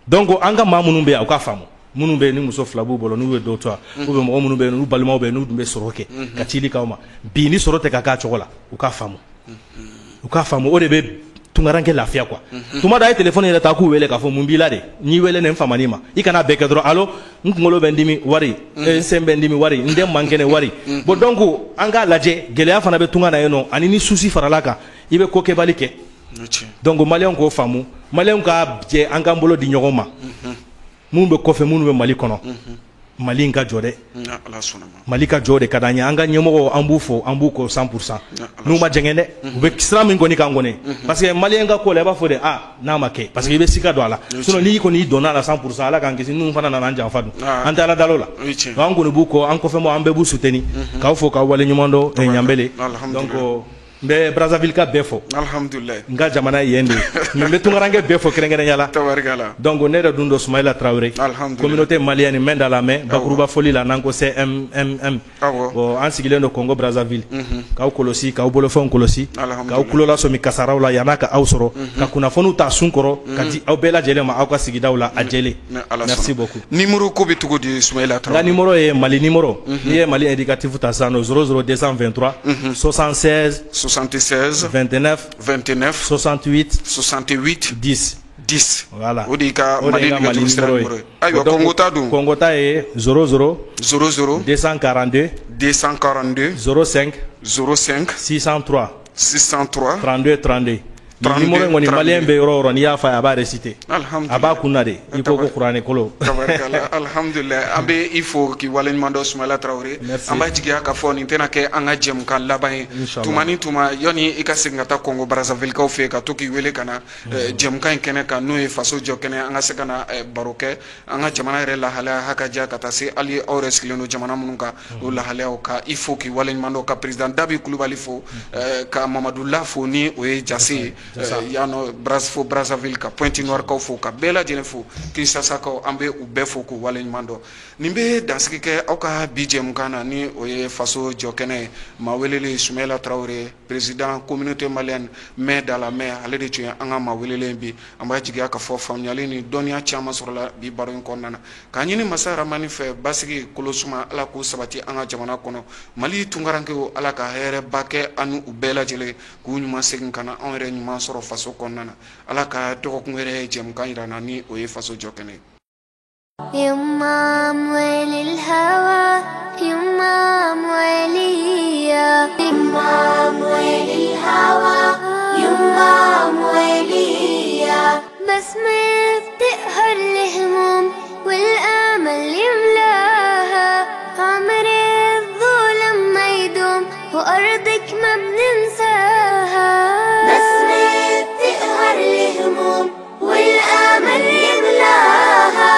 Donc an ka maa minnu bɛ yen, aw ka faamu, minnu bɛ yen ni muso fila b'u bolo, n'u ye dɔw to yan, ou bien mɔgɔ minnu bɛ yen n'u balimaw bɛ yen, n'u dun bɛ sɔrɔ kɛ ka cili k'aw ma bi, ni sɔrɔ tɛ ka k'a cogo la, u k'a faamu, u k'a faamu, o de bɛ tunkaranke lafiya quoi. Tuma dɔ a ye téléphone yɛrɛ ta k'u wele k'a fɔ mun b'i la de, n'i wele ne n famani ma, i kana bɛɛ kɛ dɔrɔn allo, n kunkolo bɛ n dimi wari, n sen bɛ n dimi wari, n den man kɛnɛ wari. Bon, donc an k'a lajɛ, gɛlɛya fana bɛ tunga na yen nɔ, ani ni souci farala kan, i bɛ ko kɛbali kɛ. Donc maliyɛnw k'o faamu, maliyɛnw ka jɛ an k'an bolo di ɲɔgɔn ma, minnu bɛ kɔfɛ, minnu bɛ Mali kɔnɔ, Mali in ka jɔ dɛ, Mali ka jɔ de ka d'an ye. An ka ɲɛmɔgɔw, an b'u fo, an b'u kɔ 100%, n'u ma jɛngɛ dɛ, u bɛ sira min kɔni kan kɔni, parce que maliyɛn ka ko la, i b'a fɔ de ah n'a ma kɛ, parce que i bɛ sika don a la, sinon n'i kɔni donna a la 100%, Ala k'an kisi, ninnu fana nana an janfa dun, an tɛ Ala dal'o la. Donc an kɔni b'u kɔ, an kɔfɛ mɔgɔw, an bɛɛ b'u soutenir, k'aw fo k'aw waleɲuman dɔn. Ɲanbele, donc n N bɛ Brazzaville ka bɛɛ fo. Alhamdulilayi. N ka jamana ye yen de ye. Mais n bɛ tunkaranke bɛɛ fo kɛrɛnkɛrɛnya la. Tabarikala. Donc ne yɛrɛ dun don Sumayila Tarawele. Alhamdulilayi. Communauté malienne mɛn da la mɛ bakuruba foli la n'an ko CMMM. Awɔ. Bon, an sigilen don Congo Brazzaville. K'aw kɔlɔsi, k'aw bolofɛnw kɔlɔsi. Alhamdulilayi. K'aw tulo lasɔmi kasaraw la yann'a ka aw sɔrɔ. Ka kunnafoniw ta sun kɔrɔ ka di aw bɛɛ lajɛlen ma aw ka sigidaw la a jɛlen. Ni Ala sɔnna. Merci beaucoup. Numéro ko bɛ cogo di, Sumayila N ka Tarawele? numéro ye Mali numéro. N'i ye Mali indicatif ta sisan nɔ, 00223 76 76 29 29 68 68 10. 10. Voilà. O de y'i ka O de Mali ye n ka Mali nɛgɛjuru sira numéro numéro ye. ye. Ayiwa, Donc, Congo ta dun? Congo ta ye 00 00 242 242 05 05 603 603 32 32. Nin 32, numéro in kɔni, 32. malien bɛ yɔrɔ o yɔrɔ, n'i y'a fɔ a ye, a b'a réciter. Alhamdulillah. A b'a kun na de. I ko ko kuranɛ kolo. Tabarikala, alhamdulilayi, an bɛ i fo k'i waleɲuman dɔn, Sumayila Tarawele. Merci. An b'a jigiya k'a fɔ nin tɛna kɛ an ka jɛmukan laban ye. Inchallah. Tuma ni tuma, yanni i ka segin ka taa Congo Brazzaville fɛ yen, ka to k'i wele ka na jɛmukan in kɛnɛ kan, n'o ye faso jɔ kɛnɛ, an ka se ka na baro kɛ an ka jamana yɛrɛ lahalaya ha ka diya, ka taa se hali aw yɛrɛ sigilen don jamana minnu kan, o lahalayaw ka i fo k'i waleɲuman dɔn, ka président Dabi Kulubali fo, ka Mamadu La fo, ni o ye Jase ye yan nɔ Braz fo Brazzaville, ka Pointe Noire kaw fo, ka bɛɛ lajɛlen fo, Kinshasa kaw, an bɛ u bɛɛ fo k'u waleɲuman dɔn. Nin bɛ dansigi kɛ aw ka bi jɛmukan na, ni o ye faso jɔ kɛnɛ ye. Maa welelen, Sumayila Tarawele, président communauté malienne main dans la main, ale de tun ye an ka maa welelen bi. An b'a jigiya k'a fɔ faamuyali ni dɔnniya caman sɔrɔla bi baro in kɔnɔna na. K'a ɲini masa Ramani fɛ, basigi kolosuma, Ala k'o sabati an ka jamana kɔnɔ. Mali tunkarankew, Ala ka hɛrɛba kɛ an n'u bɛɛ lajɛlen, k'u ɲuman segin ka na anw yɛrɛ ɲuman sɔrɔ faso kɔnɔna na. Ala ka dɔgɔkun wɛrɛ jɛmukan yira n na, ni o ye faso jɔ kɛnɛ ye. يما أموال الهوى، يما أموالية، يما أموال الهوى، يما أموالية، بسمة بتقهر الهموم والآمل يملاها، عمر الظلم ما يدوم وأرضك ما بننساها، بسمة بتقهر الهموم والآمل يملاها،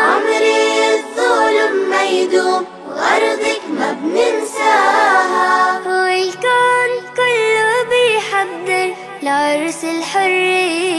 عمر الظلم ما يدوم وأرضك ما بننساها، والكون كله بيحضر لعرس الحرية.